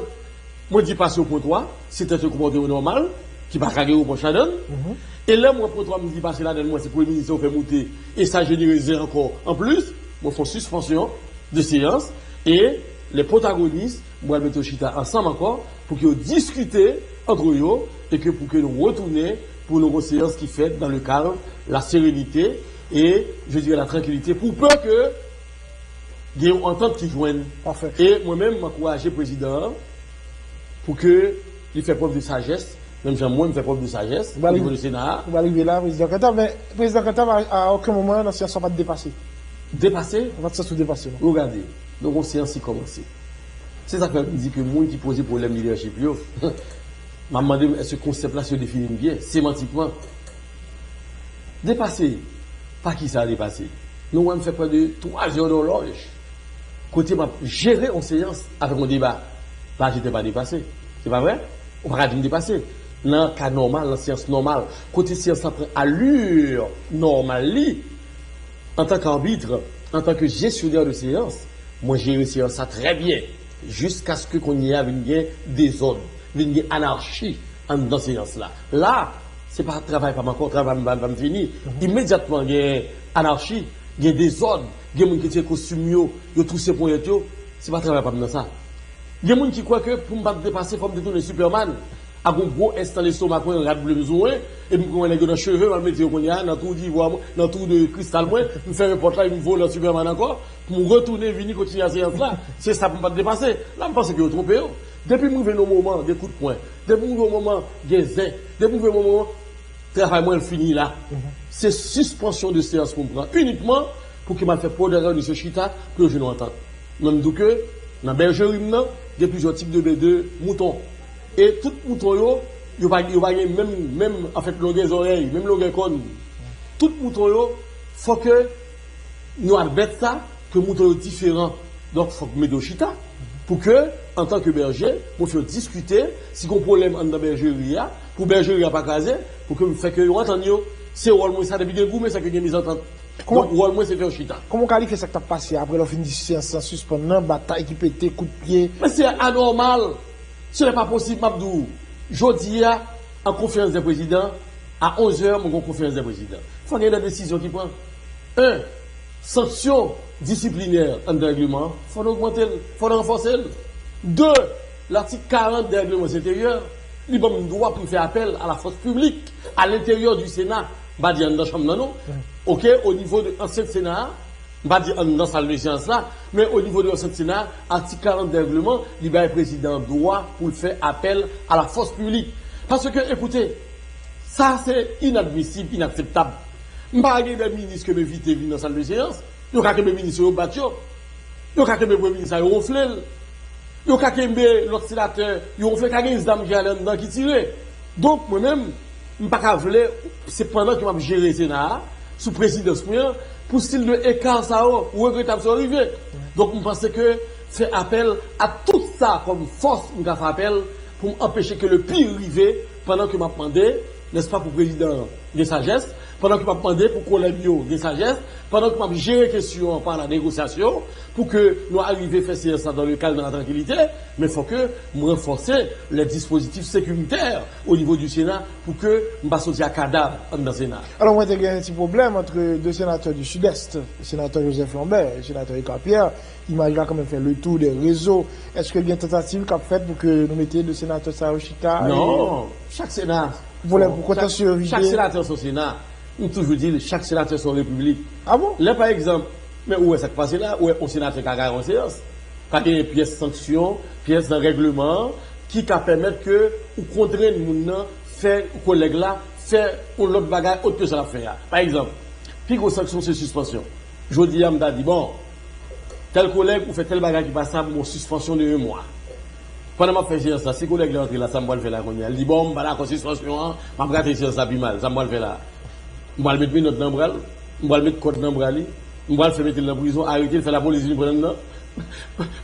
Mwen di pase o pwen twa, se te yon konpòteman nòmal, ki pa ka gen repwòch ladan l. E lè mwen pwen twa, m di pase ladan l, mwen se premye minis yo fè moute, e sa jenere zen ankò anplis, mwen fè yon sispansyon de seyans, e les protagonistes, mwen al mete yo chita ansanm ankò, pou ke yo diskite antre yo, e ke pou ke nou retounen, pou nou gen yon seyans ki fèt dans le calme, la sérénité, et, je dirais, la tranquillité, pour peu que gen yon antant ki jwenn. Pafè. E mwen menm, m ankouraje prezidan an pou ke li fè prèv de sajès, menm jan mwen, m fè prèv de sajès, o nivo de Sena a. Ou pral rive la, prezidan Cantave, men prezidan Cantave, a, a okenn moman, nan seyans sa, w pa t depase. Depase? Ou pa t santi w depase, non? Ou gade, donk, yon seyans ki kòmanse. Se sa k fè m di ke moun ki poze pwoblèm lidèchip yo, m ap mande m èske konsèp la, si yo defini l byen, semantikman. Depase, pa ki sa depase? Nou wè m fè prè de twa zè dòlòj kote m ap jere yon seyans avèk yon deba. La, je te pa depase. Se pa vre? Ou pa ka di m depase. Nan ka nòmal, nan seyans nòmal, kote seyans la pran alè nòmal li, antanke arbit, antanke jesyonè de seyans, mwen jere seyans la trè byen. Jiskaske kounye a vin gen dezòd, vin gen anachi anndan seyans la. La, se pa travay pa m ankò, travay pa m, pa m fini. Imedyatman gen anachi, gen dezòd, gen moun ki tire kostim yo, yo touse ponyèt yo, se pa travay pa m nan sa. Gen moun ki kwè ke pou m pa t depase, fò m te tounen Superman. Ak yon gwo S nan lestomak mwen, rad ble m sou mwen, epi m pran nèg yo nan cheve, m al mete yo kounye a nan tou divwa mwen, nan tou de kristal mwen, m fèmen pòt la, epi m vole an Superman ankò, pou m retounen vini kontinye seyans la. Se sa pou m pa t depase. La, m panse ke yo twonpe yo. Depi m rive nan moman, gen kout pwen. Depi m rive nan moman, gen zen. Depi m rive nan moman, travay mwen fini la. Se sispansyon de seyans pou m pran inikman pou ke m al fè pwodagoni se chita pou yo jwenn yon antant. Mwen m di w ke nan bèjeri m nan, gen plizyè tip de, de mouton. E tout mouton yo, yo pa, yo pa gen menm, menm, anfèt, longè zòrèy, menm longè kòn. Tout mouton yo, fò ke nou admèt sa, ke mouton yo diferan. Donk, fòk mete yo chita. Pou ke, antanke bèje, mwen fè yo diskite, si gen pwoblèm anndan bèjeri a, pou bèjeri a pa kraze, pou ke m fè ke yo antann yo. Se wòl mwen sa, depi gen goumen, sa ke gen mizantant. Donk, wòl mwen, se fè yo chita. Kòman w kalifye sa k t ap pase a, apre lè w fin di seyans lan sispann nan, batay ki pete, kout pye? Men se anòmal. Ce n'est pas possible, m ap di w. Jodi a, an konferans dè prezidan, a onz è, mwen gen yon konferans dè prezidan. Fò gen de desizyon ki pran. En, sanksyon disiplinè anndan règleman an, fò n ogmante l, fò n ranfòse l. De, latik karant dè règleman enteryè, li ban m dwa pou m fè apèl a la fòs piblik, a lenteryè di Sena, m pa di anndan chanm nan non. Oke, o nivo de ansent Sena a, m pa di anndan sal de seyans la, men o nivo de ansent Sena, atik karant dè règleman, li bay prezidan an dwa pou l fè apèl a la fòs piblik. Paske, ekoute, sa se inadmisib, inakseptab. M pa gen de minis ke m envite vin nan sal de seyans, yo ka kenbe minis yo, yo bat yo. Yo ka kenbe premye minis la, yo wonfle l. Yo ka kenbe lòt senatè, yo wonfle, ka gen zam ki ale anndan ki tire. Donk, mwen menm, m pa ka vle, se pandan ke m ap jere Sena a, sou prezidans mwen an, pou stil de eka sa yo, regretab sa yo rive. Donk, m panse ke fè apèl a tout sa kòm fòs, m ka fè apèl pou m anpeche ke le pire rive pandan ke m ap mande, nèspa, pou prezidan an gen sajès, pandan ke m ap mande pou kolèg yo gen sajès, pandan ke m ap jere kesyon an pa la negosyasyon, pou ke nou arive fè seyans la dans le calme, dans la tranquillité, men fò ke m ranfòse les dispositifs sécuritaires au niveau du Sénat pou ke m pa soti a kadav anndan Sena. Alò, mwen te gen yon ti pwoblèm ant de senatè du Sud-Est, senatè Joseph Lambert e senatè Ecart Pierre. Imaj la kanmenm fè le tou dè rezo. Èske gen tantativ k ap fèt pou ke nou mete de senatè sa yo chita? Non, chak Sena. Pou lè, pou kontansyevite. Chak senatè se yon Sena. M toujou di l, chak senatè se yon repiblik. Ah bon? Lè, pa egzanp, men ou wè sa k pase la, ou wè yon senatè ka gaye yon seyans, ka genyen pyès sanksyon, pyès nan règleman an, ki ka pèmèt ke ou kontrenn moun nan fè, kolèg la, fè yon lòt bagay òt ke sa l ap fè a. Pa egzanp, pi gwo sanksyon se sispansyon. Jodi a, m ta di, bon, tèl kolèg, ou fè tèl bagay ki pa sa, bon, sispansyon de yon mwa. Pandan m ap fè seyans la, si kolèg la antre la, sa m pral fè la kounye a? Li di, bon, m pa dakò sispansyon an, m ap rate seyans la pi mal, sa m pral fè la? M pral met menòt nan bra l, m pral met kòd nan bra li, m pral fè mete l nan prizon, arete l, fè lapolis vin pran l nan.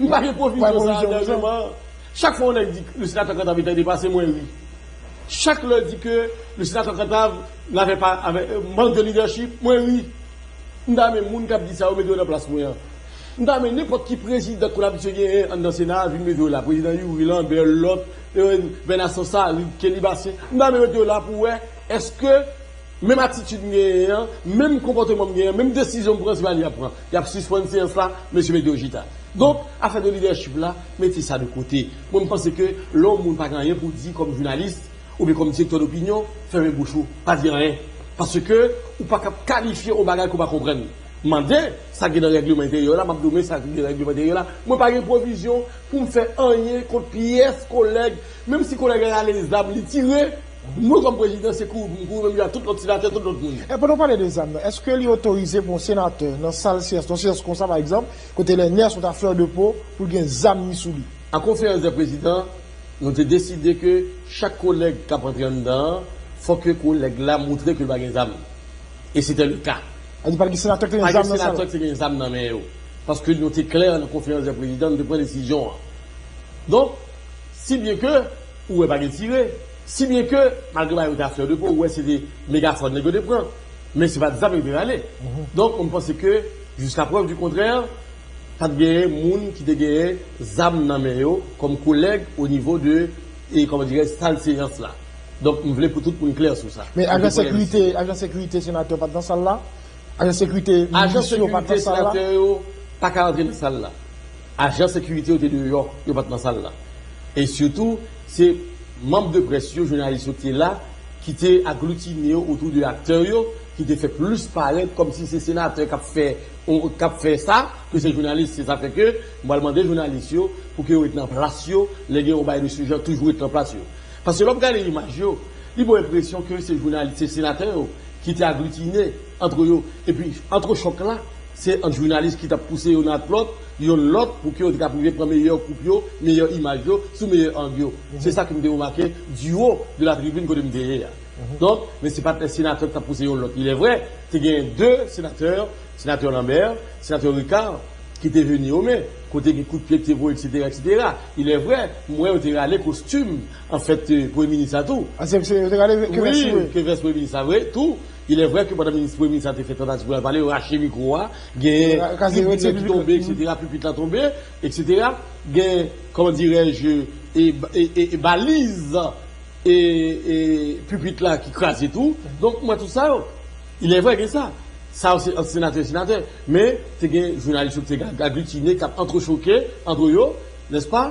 M pa gen pwovizyon sa a nan règleman an. Chak fwa yon nèg di, le sénateur Cantave te depase, mwen ri. Chak lè di ke le sénateur Cantave n'avait pas, avait, euh, manque de leadership, mwen ri. M ta renmen moun k ap di sa yo mete yo nan plas mwen an. M ta renmen nenpòt ki prezidan ke n abitye genyen anndan Sena a vin mete yo la. Prezidan Youri, Lambert, lòt, euh, Bernard Sansary, Kenny Bastien. M ta renmen mete yo la pou wè èske menm atitid m genyen an, menm konpòteman m genyen an, menm desizyon m pran, se pa li y ap pran. Y ap sispann seyans la, mesye mete yo chita. Donk, afè de lidèchip la, mete sa de kote. Mwen, m panse ke lè yon moun pa gen anyen pou di kòm jounalis, oubyen kòm direktè dopinyon, fèmen bouch ou, pa di anyen. Paske ou pa kab kalifye yon bagay ke w pa konprann. Mande sa ki gen nan règleman enteryè la, m ap di w men sa ki gen nan règleman enteryè la. Mwen pa gen pwovizyon pou m fè anyen kont pyès kolèg, menm si kolèg la rale zam, li tire, mwen kòm prezidan, se kouri pou m kouri, menm jan ak tout lòt senatè, tout lòt moun. E pandan w pale de zam nan, èske li otorize pou yon senatè nan sal seyans, nan seyans konsa pa egzanp, kote Lenners ou ta fleur de peau, pou l gen zam li sou li? An konferans de prezidan, nou te deside ke chak kolèg k ap antre anndan an, fòk ke kolèg la montre ke l pa gen zam. E se te le ka. Sa vle di pa t gen senatè k te gen zam nan sal la. Pa t gen senatè k te gen zam nan men yo. Paske nou te klè nan konferans de prezidan, nou te pran desizyon an. Donk, si byen ke ou wè pa gen tire, si byen ke malgre bagay yo te a flè de po, ou wè se te megafòn nèg yo te pran. Men se pa t zam yo te rale. Donk, mwen panse ke, jiska prèv di kontrè, pa t genyen moun ki te genyen zam nan men yo kòm kolèg o nivo de, e, kòman dirè, sal seyans la. Donk, m vle pou tout moun klè sou sa. Men ajan sekirite, ajan sekirite senatè pa t nan sal la? Ajan sekirite minis yo pa t nan sal la? Ajan sekirite senatè yo pa ka antre nan sal la. Ajan sekirite yo te deyò, yo pa t nan sal la. E sitou, se manm de près yo, jounalis yo ki te la, ki te aglitine yo otou de aktè yo, ki te fè plis parèt kòmsi se senatè k ap fè, k ap fè sa, ke se jounalis. Se sa fè ke m pral mande jounalis yo pou ke yo ret nan plas yo, lè gen yon bagay de se jan, toujou ret nan plas yo. Paske lè w ap gade imaj yo, li ba w enpresyon ke se jounalis, se senatè yo ki te aglitine antre yo. Epi, antechòk la, se ant jounalis ki t ap pouse youn ak lòt, youn lòt, pou ke yo te ka rive pran meyè koup yo, meyè imaj yo, sou meyè ang yo. Se sa ke m te remake du haut de la tribune kote m te ye a. Donk, men se pa t senatè ki t ap pouse youn lòt. Il est vrai, te gen de senatè, senatè Lambert, senatè Ricard, ki te vini o men, kote gen kout pye ki te voye, et cetera, et cetera. Il est vrai, m wè yo te rale kostim, an fèt, euh, premye minis la tou. Ah, se, se, yo te rale ke vès li vre? Wi, ke vès premye minis la vre, tou. Il est vrai ke pandan minis, premye minis la te fè tantativ pou l al pale, yo rache mikwo a, gen pipit ki tonbe, et cetera, pipit la tonbe, et cetera. Gen, kòman dirèj, e, e, e, e baliz e, e pipit la ki kraze tou. Donk, m wè tout sa yo. Il est vrai gen sa. Sa yo se ant senatè, senatè. Men, te gen jounalis yo ki te aglitine, k ap antrechoke antre yo, nèspa?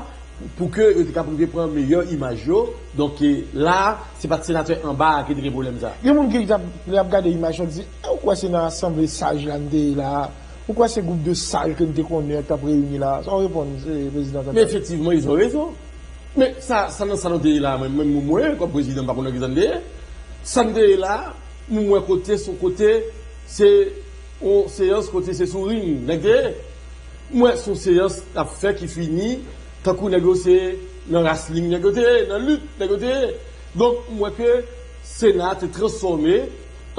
Pou ke yo te ka rive pran meyè imaj yo. Donk, e, la, se pa t senatè anba a ki te gen pwoblèm sa. Gen moun ki t ap, lè y ap gade imaj yo, di, "E, ou kwè Sena a sanble saj la n te ye la a? Ou kwè se gwoup de saj ke n te konnen k t ap reyini la a?" Sa w reponn, se prezidan Tata? Men efektivman, ils ont raison. Men sa, sa nan sa nou te ye la, mwen, mwen, mwen, kòm prezidan, m pa konn nan ki sa n te ye. Sa n te ye la, nou wè kote, se yon kote, se yon seyans kote se sou ring nèg te ye. M wè se yon seyans k ap fè ki fini, tankou nèg yo se nan wrestling nèg yo te ye, nan lit nèg yo te ye. Donk, m wè ke Sena a te transfòme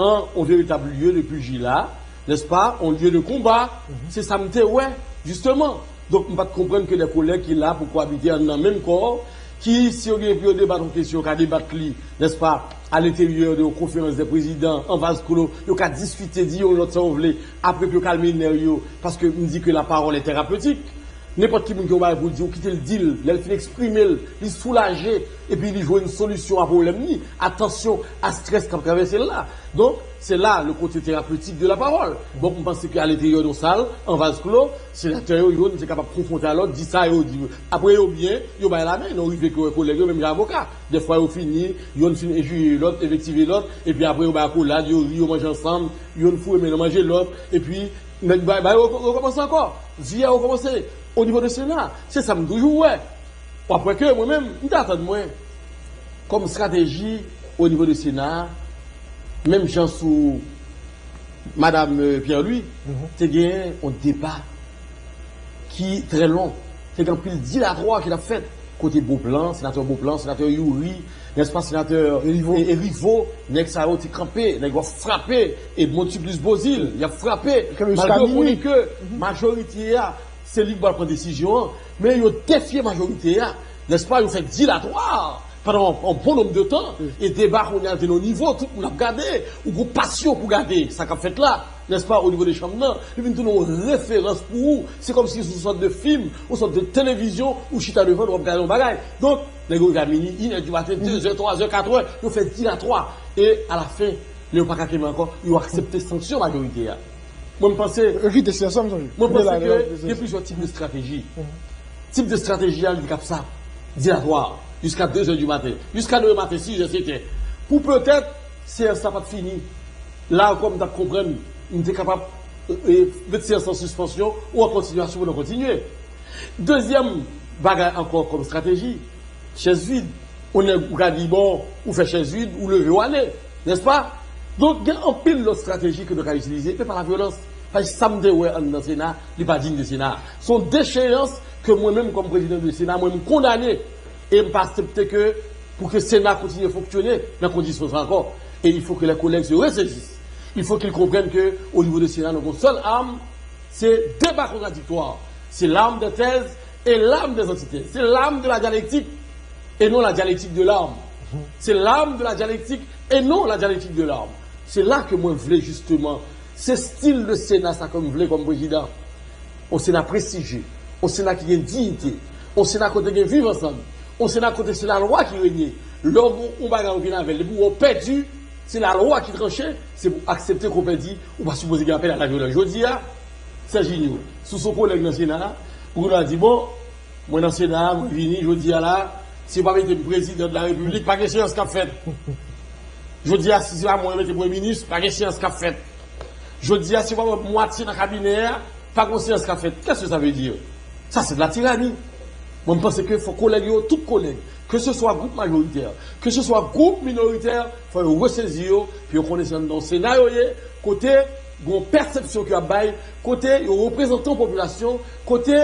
an yon veritab lye de pijila, nèspa, yon lye de konba. Se sa m te wè, jisteman. Donk, m pa t konprann ke de kolèg ki la pou koabite anndan menm kò, ki, si yo gen pou yo debat yon kesyon, yo ka debat li, nèspa, à l'intérieur de yon konferans de prezidan, an vaz klo, yo ka diskite, di youn lòt sa yo vle, apre pou yo kalme nèv yo, paske m di ke la parole est thérapeutique. Nenpòt ki moun gen yon bagay pou l di, ou kite l di l, lè l fin eksprime l, li soulaje, epi li jwenn solisyon a pwoblèm li, a tansyon, a strès k ap travèse l la. Donk, se la le kote terapetik de la pawòl. Donk, m panse ke a lenteryè yon sal, an vaz klo, senatè yo, youn te kapab konfwonte a lòt, di sa yo di. Apre yo byen, yo bay lamen, nou rive ke wè kolèg yo, menm jan avoka. Dèfwa yo fini, youn fin enjirye lòt, envektive lòt, epi apre yo bay akolad, yo ri, yo manje ansanm, youn foure men nan manje lòt, epi nèg bay, bay yo rekòmanse ankò. Vye a rekòmanse. O nivo de Sena, se sa m toujou wè. W ap wè ke mwen menm, m te atann mwen, kòm estrateji o nivo de Sena a, menm jan sou Madam, euh, Pierre-Louis, te gen yon deba ki trè long. Te gen anpil dilatwa ki t ap fèt. Kote Beauplan, senatè Beauplan, senatè Youri, nèspa, senatè Rivo. E, e Rivo, nèg sa yo te kanpe, nèg yo ap frape, Edmonde Supplice Beauzile, y ap frape, malgre yo konnen ke majorite a, se li ki pral pran desizyon an, men yo defye majorite a, nèspa, yo fè dilatwa pandan yon, yon bon nonb de tan, e deba kounye a te nan nivo, tout moun ap gade, ou gon pasyon pou gade sa k ap fèt la, nèspa, o nivo de chanm nan, li vin tounen yon referans pou ou, se kòmsi se yon sòt de fim, yon sòt de televizyon, ou chita devan l, w ap gade yon bagay. Donk, nèg yo rive a mini, inè di maten, dezè, twazè, katrè, yo fè dilatwa, e alafen, lè yo pa ka kenbe ankò, yo aksepte sanksyon majorite a. Mwen, m panse, yo kite siyans lan, m sonje. Mwen panse ke gen plizyè tip de estrateji. Tip de estrateji a, li te kab sa, dilatwa, jiska dezè di maten, jiska demen maten, sizè, setè. Pou petèt, seyans la pa t fini. La ankò, m t ap konprann, m te kapab, e, e, met seyans an sispansyon ou an kontinyasyon pou nou kontinye. Dezyèm bagay ankò kòm estrateji, chèz vid. Yon nèg ou ka di, bon, ou fè chèz vid, ou leve, ou ale, nèspa? Donk, gen anpil lòt estrateji ke nou ka itilize, men pa lavyolans. Paske sa m te wè anndan Sena, li pa diy de Sena. Se yon decheyans ke mwen menm, kòm prezidan de Sena, mwen, m kondane. E m pa aksepte ke, pou ke Sena kontinye fonksyone nan kondisyon sa ankò. Et il faut que les collègues se ressaisissent. Il faut qu'ils comprennent que, au niveau de Sénat, nou gen yon sèl arm, se deba kontradiktwa. C'est l'arme des thèses et l'arme des antithèses. C'est l'arme de la dialectique et non la dialectique de l'arme. C'est l'arme de la dialectique et non la dialectique de l'arme. Se la ke mwen vle, jisteman, se stil de Sena sa ke m vle kòm prezidan. Yon Sena prestijye, yon Sena ki gen diyite, yon Sena kote gen viv ansanm, yon Sena kote se lalwa ki renye. Lè w gen yon bagay ou vin avè l, depi w pèdi, se lalwa ki tranche, se pou aksepte ke w pèdi, ou pa sipoze gen apèl a la vyolans. Jodi a, Serginho, si w se yon kolèg nan Sena a, pou w di, bon, mwen nan Sena a, mwen vini jodi a la, si yo pa mete m prezidan de la repiblik, pa gen seyans k ap fèt. Jodi a, si se pa mwen yo mete premye minis, pa gen seyans k ap fèt. Jodi a, si yo pa mete mwatye nan kabinè a, pa gen seyans k ap fèt. Qu'est-ce que ça veut dire? Ça, c'est de la tyrannie. Mwen, m panse ke fò kolèg yo, tout kolèg, ke se swa gwoup majoritè, ke se swa gwoup minoritè, fò yo resezi yo, pou yo konnen se anndan Sena yo ye, kote gen yon pèsepsyon ke y ap bay, kote yo reprezante yon popilasyon, kote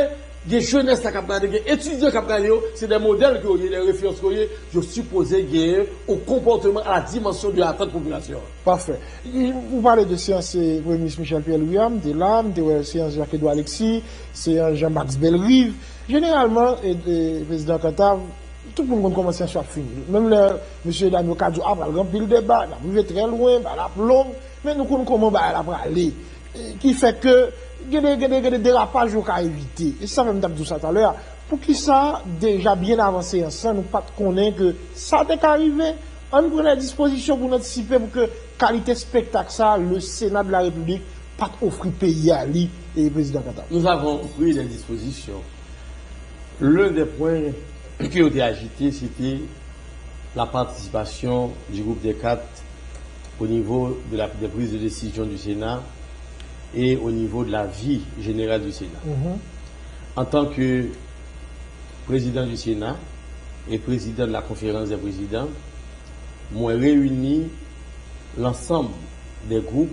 gen jenès la k ap gade, gen etidyan k ap gade yo, se de modèl ke yo ye, de referans ke yo ye, yo sipoze genyen yon konpòteman a la dimansyon de atant popilasyon an. Pafè. Ou pale de seyans, eh, Premye Minis Michel Pierre-Louis a, m te la, m te wè seyans Jacques Edouard Alexis, seyans Jean Max Bellerive. Jeneralman, eh, eh, Prezidan Cantave, tout moun konn kòman seyans yo ap fini. Menm lè mesye dam yo ka di w, a, pral gen anpil deba, n ap rive trè lwen, bagay la ap long, men nou konn kòman bagay la prale. Eh, ki fè ke gen de, gen de, gen de derapaj yo ka evite. E se sa fè m t ap di w sa talè a. Poukisa, deja byen avan seyans lan, nou pa t konnen ke sa te ka rive? Ann pran lè dispozisyon pou n antisipe pou ke kalite espektak sa, le Sénat de la République, pa t ofri peyi a li, e Prezidan Cantave. Nous avons pris des dispositions. L'un des points que yo te ajite, se te la participation du groupe des quatre au niveau de la, des prises de décision du Sénat et au niveau de la vie générale du Sénat. Mhm. En tant que président du Sénat et président de la conférence des présidents, mwen reyini lansanm dè gwoup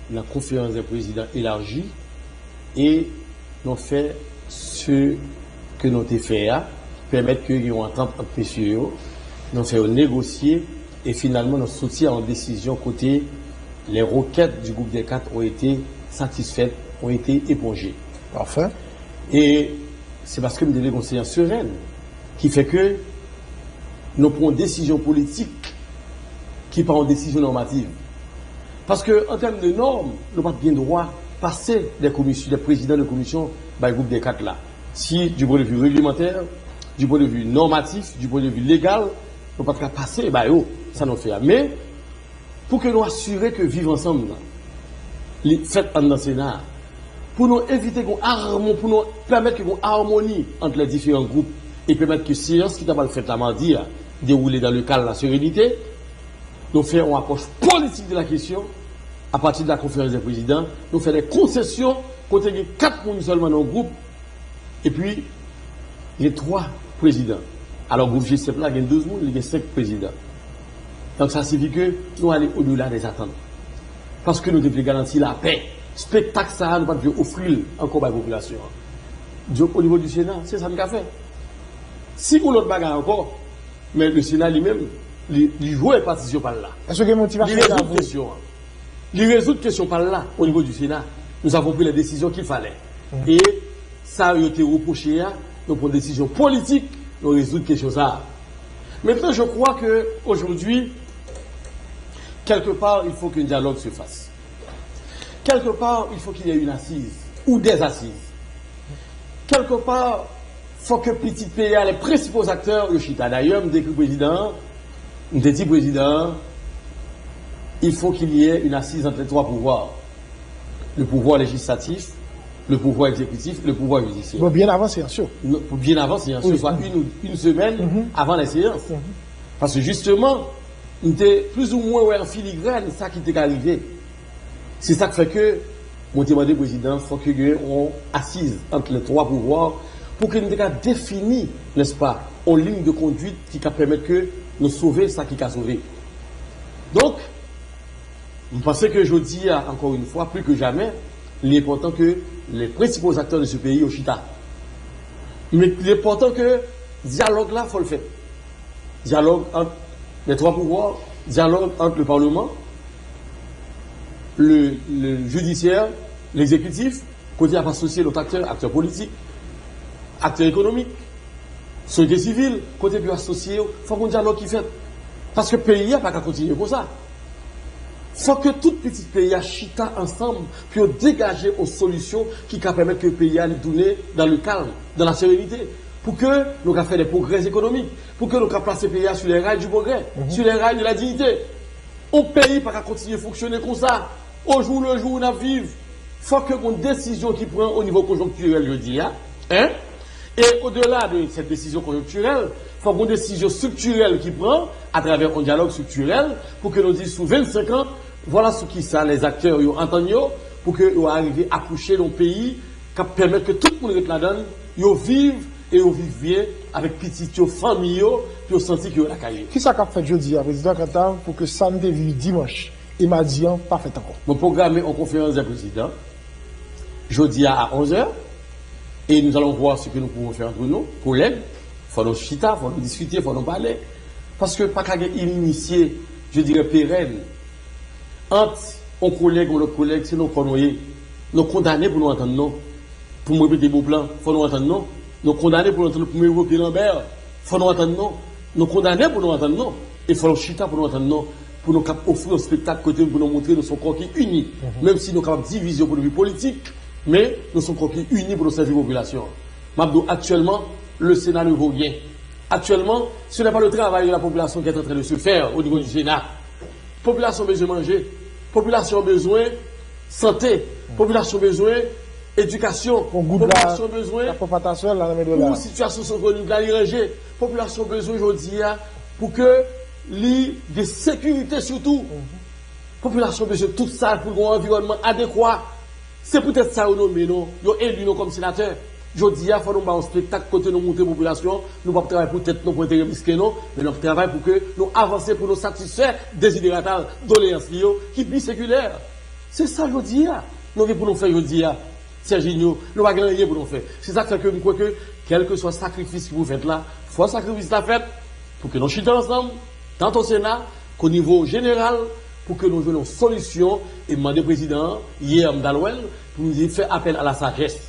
nan konferans dè prezidan elaji e nou fè se ke nou te fè a, pèmèt ke gen yon antant ant mesye yo, nou fè yo negosye e finalman nou soti a yon desizyon kote les requêtes du groupe des quatre ont été satisfaites, ont été épongées. Parfait. E se paske m te vle gen yon seyans serèn ki fè ke nou pran yon desizyon politik ki pa yon desizyon nòmativ. Paske, an tèm de nòm, nou pa t gen dwa pase de komisyon, de prezidan de komisyon bay gwoup de kat la. Si, du point de vue réglementaire, du point de vue normatif, du point de vue légal, nou pa t ka pase ba yo sa nou fè a. Men, pou ke nou asire ke viv ansanm nan, li fèt anndan Sena a, pou nou evite gon armon, pou nou pèmèt ke gon armoni ant lè diferan gwoup e pèmèt ke seyans ki ta pral fèt la madi a dewoule dans le calme, la sérénité, nou fè yon apwòch politik de la kesyon apati de la konferans dè prezidan, nou fè de konsesyon kote gen kat moun sèlman nan yon gwoup, epi gen twa prezidan. Alò, gwoup G sèt la gen douz moun, li gen senk prezidan. Donk, sa siyifi ke nou ale odela dè zatant. Paske nou te vle garanti lapè. Spektak sa a, nou pa t vle ofri l ankò bay popilasyon an. Donk, o nivo di Sena, se sa n ka fè. Si gon lòt bagay ankò, men le Sena li menm, li, li jwe patisyon pa l la. Èske gen motivasyon? Li rezoud kesyon an. Li rezoud kesyon pa l la o nivo di Sena. Nous avons pris les décisions qu'il fallait. E sa yo te repwoche a, nou pran desizyon politik, nou rezoud kesyon sa a. Maintenant, je crois que aujourd'hui, quelque part, il faut qu'un dialogue se fasse. Quelque part, il faut qu'il y ait une assise ou des assises. Quelque part, fò ke pitit peyi a, les principaux acteurs yo chita. Dayè, m te ekri prezidan an, m te di prezidan an, il faut qu'il y ait une assise entre les trois pouvoirs. Le pouvoir législatif, le pouvoir exécutif, le pouvoir judiciaire. Bon, byen avan seyans yo. Non, pou byen avan seyans yo, swa une, une semaine avant les séances. Paske jisteman, m te plizoumwen wè an filigràn sa ki te ka rive. Se sa k fè ke mwen te mande prezidan, fò ke gen yon asiz ant lè twa pouvwa pou ke n te ka defini, nèspa, yon liy de konduit ki ka pèmèt ke nou sove sa ki ka sove. Donk, m panse ke jodi a, encore une fois, plus que jamais, Il est important que les principaux acteurs de ce pays yo chita. Men li enpòtan ke dyalòg la fò l fèt. Dyalòg ant les trois pouvoirs, dyalòg ant le Parlement, le, le judiciaire, l'exécutif, kote y ap asosye lòt aktè, aktè politik, aktè ekonomik, sosyete sivil, kote pou yo asosye yo, fòk yon dyalòg ki fèt. Paske peyi a pa ka kontinye konsa. Fòk ke tout pitit peyi a chita ansanm pou yo degaje yon solisyon ki ka pèmèt ke peyi a li tounen dans le calme, dans la sérénité, pou ke nou ka fè des progrès économiques, pou ke nou ka plase peyi a sur les rails du progrès, sur les rails de la dignité. Yon peyi pa ka kontinye fonksyone konsa. Au jour le jour n ap viv. Fòk ke gon desizyon ki pran o nivo konjonktirèl jodi a, en? E odela de cette décision conjoncturelle, fòk gon desizyon striktirèl ki pran atravè yon dyalòg striktirèl pou ke nou di sou vennsenk an, vwala sou kisa les acteurs yo antann yo pou ke yo arive akouche yon peyi k ap pèmèt ke tout moun ret ladan l, yo viv e yo viv byen avèk pitit yo, fanmi yo, pou yo santi ke yo lakay yo. Kisa k ap fèt jodi a, Prezidan Cantave, pou ke sa n te viv dimanch e madi an pa fèt ankò? Mwen pwograme yon konferans dè prezidan jodi a a onz è, e nous allons voir ce que nous pouvons faire entre nous, kolèg. Fò nou chita, fò nou diskite, fò nou pale. Paske pa ka gen inimisye, je dirais, pérenne ant yon kolèg, yon lòt kolèg, se nan kò nou ye. Nou kondane pou nou antann nou. Pou m repete mo plan, fò nou antann nou. Nou kondane pou nou antann nou. Pou m evoke Lambert, fò nou antann nou. Nou kondane pou nou antann nou. E fò nou chita pou nou antann nou. Pou nou kab ofri yon spektak kote pou nou montre nou se yon kò ki ini. Menm si nou kapab divize yon pwennvi politik, men nou se yon kò ki ini pou nou sèvi popilasyon an. M ap di w aktyèlman, le Sénat ne vaut rien. Actuellement, ce n'est pas le travail de la population qui est en train de se faire au niveau du Sénat. Popilasyon bezwen manje. Popilasyon bezwen sante. Popilasyon bezwen edikasyon. Popilasyon bezwen pou sitiyasyon sosyo-ekonomik la li ranje. Popilasyon bezwen jodi a pou ke li gen sekirite sitou. Popilasyon bezwen tout sa pou l gen yon anviwònman adekwa. Se poutèt sa yo nonmen nou, yo eli nou kòm senatè. Jodi a, fò nou ba yon spektak kote nou montre popilasyon, nou p ap travay pou tèt nou, pou enterè mesken nou, men nou ap travay pou ke nou avanse pou nou satisfè deziderata, doleyans li yo, ki bi sekilè. Se sa jodi a, nou gen pou nou fè jodi a. Serginho, nou pa gen anyen pou nou fè. Se sa k fè ke m kwè ke, kèlkeswa sakrifis ki pou fèt la, fò sakrifis la fèt pou ke nou chita ansanm, tant au Sénat qu'au niveau général, pou ke nou jwenn yon solisyon e mande prezidan an, yè m t al wè l, pou m di fè apèl a la sajès.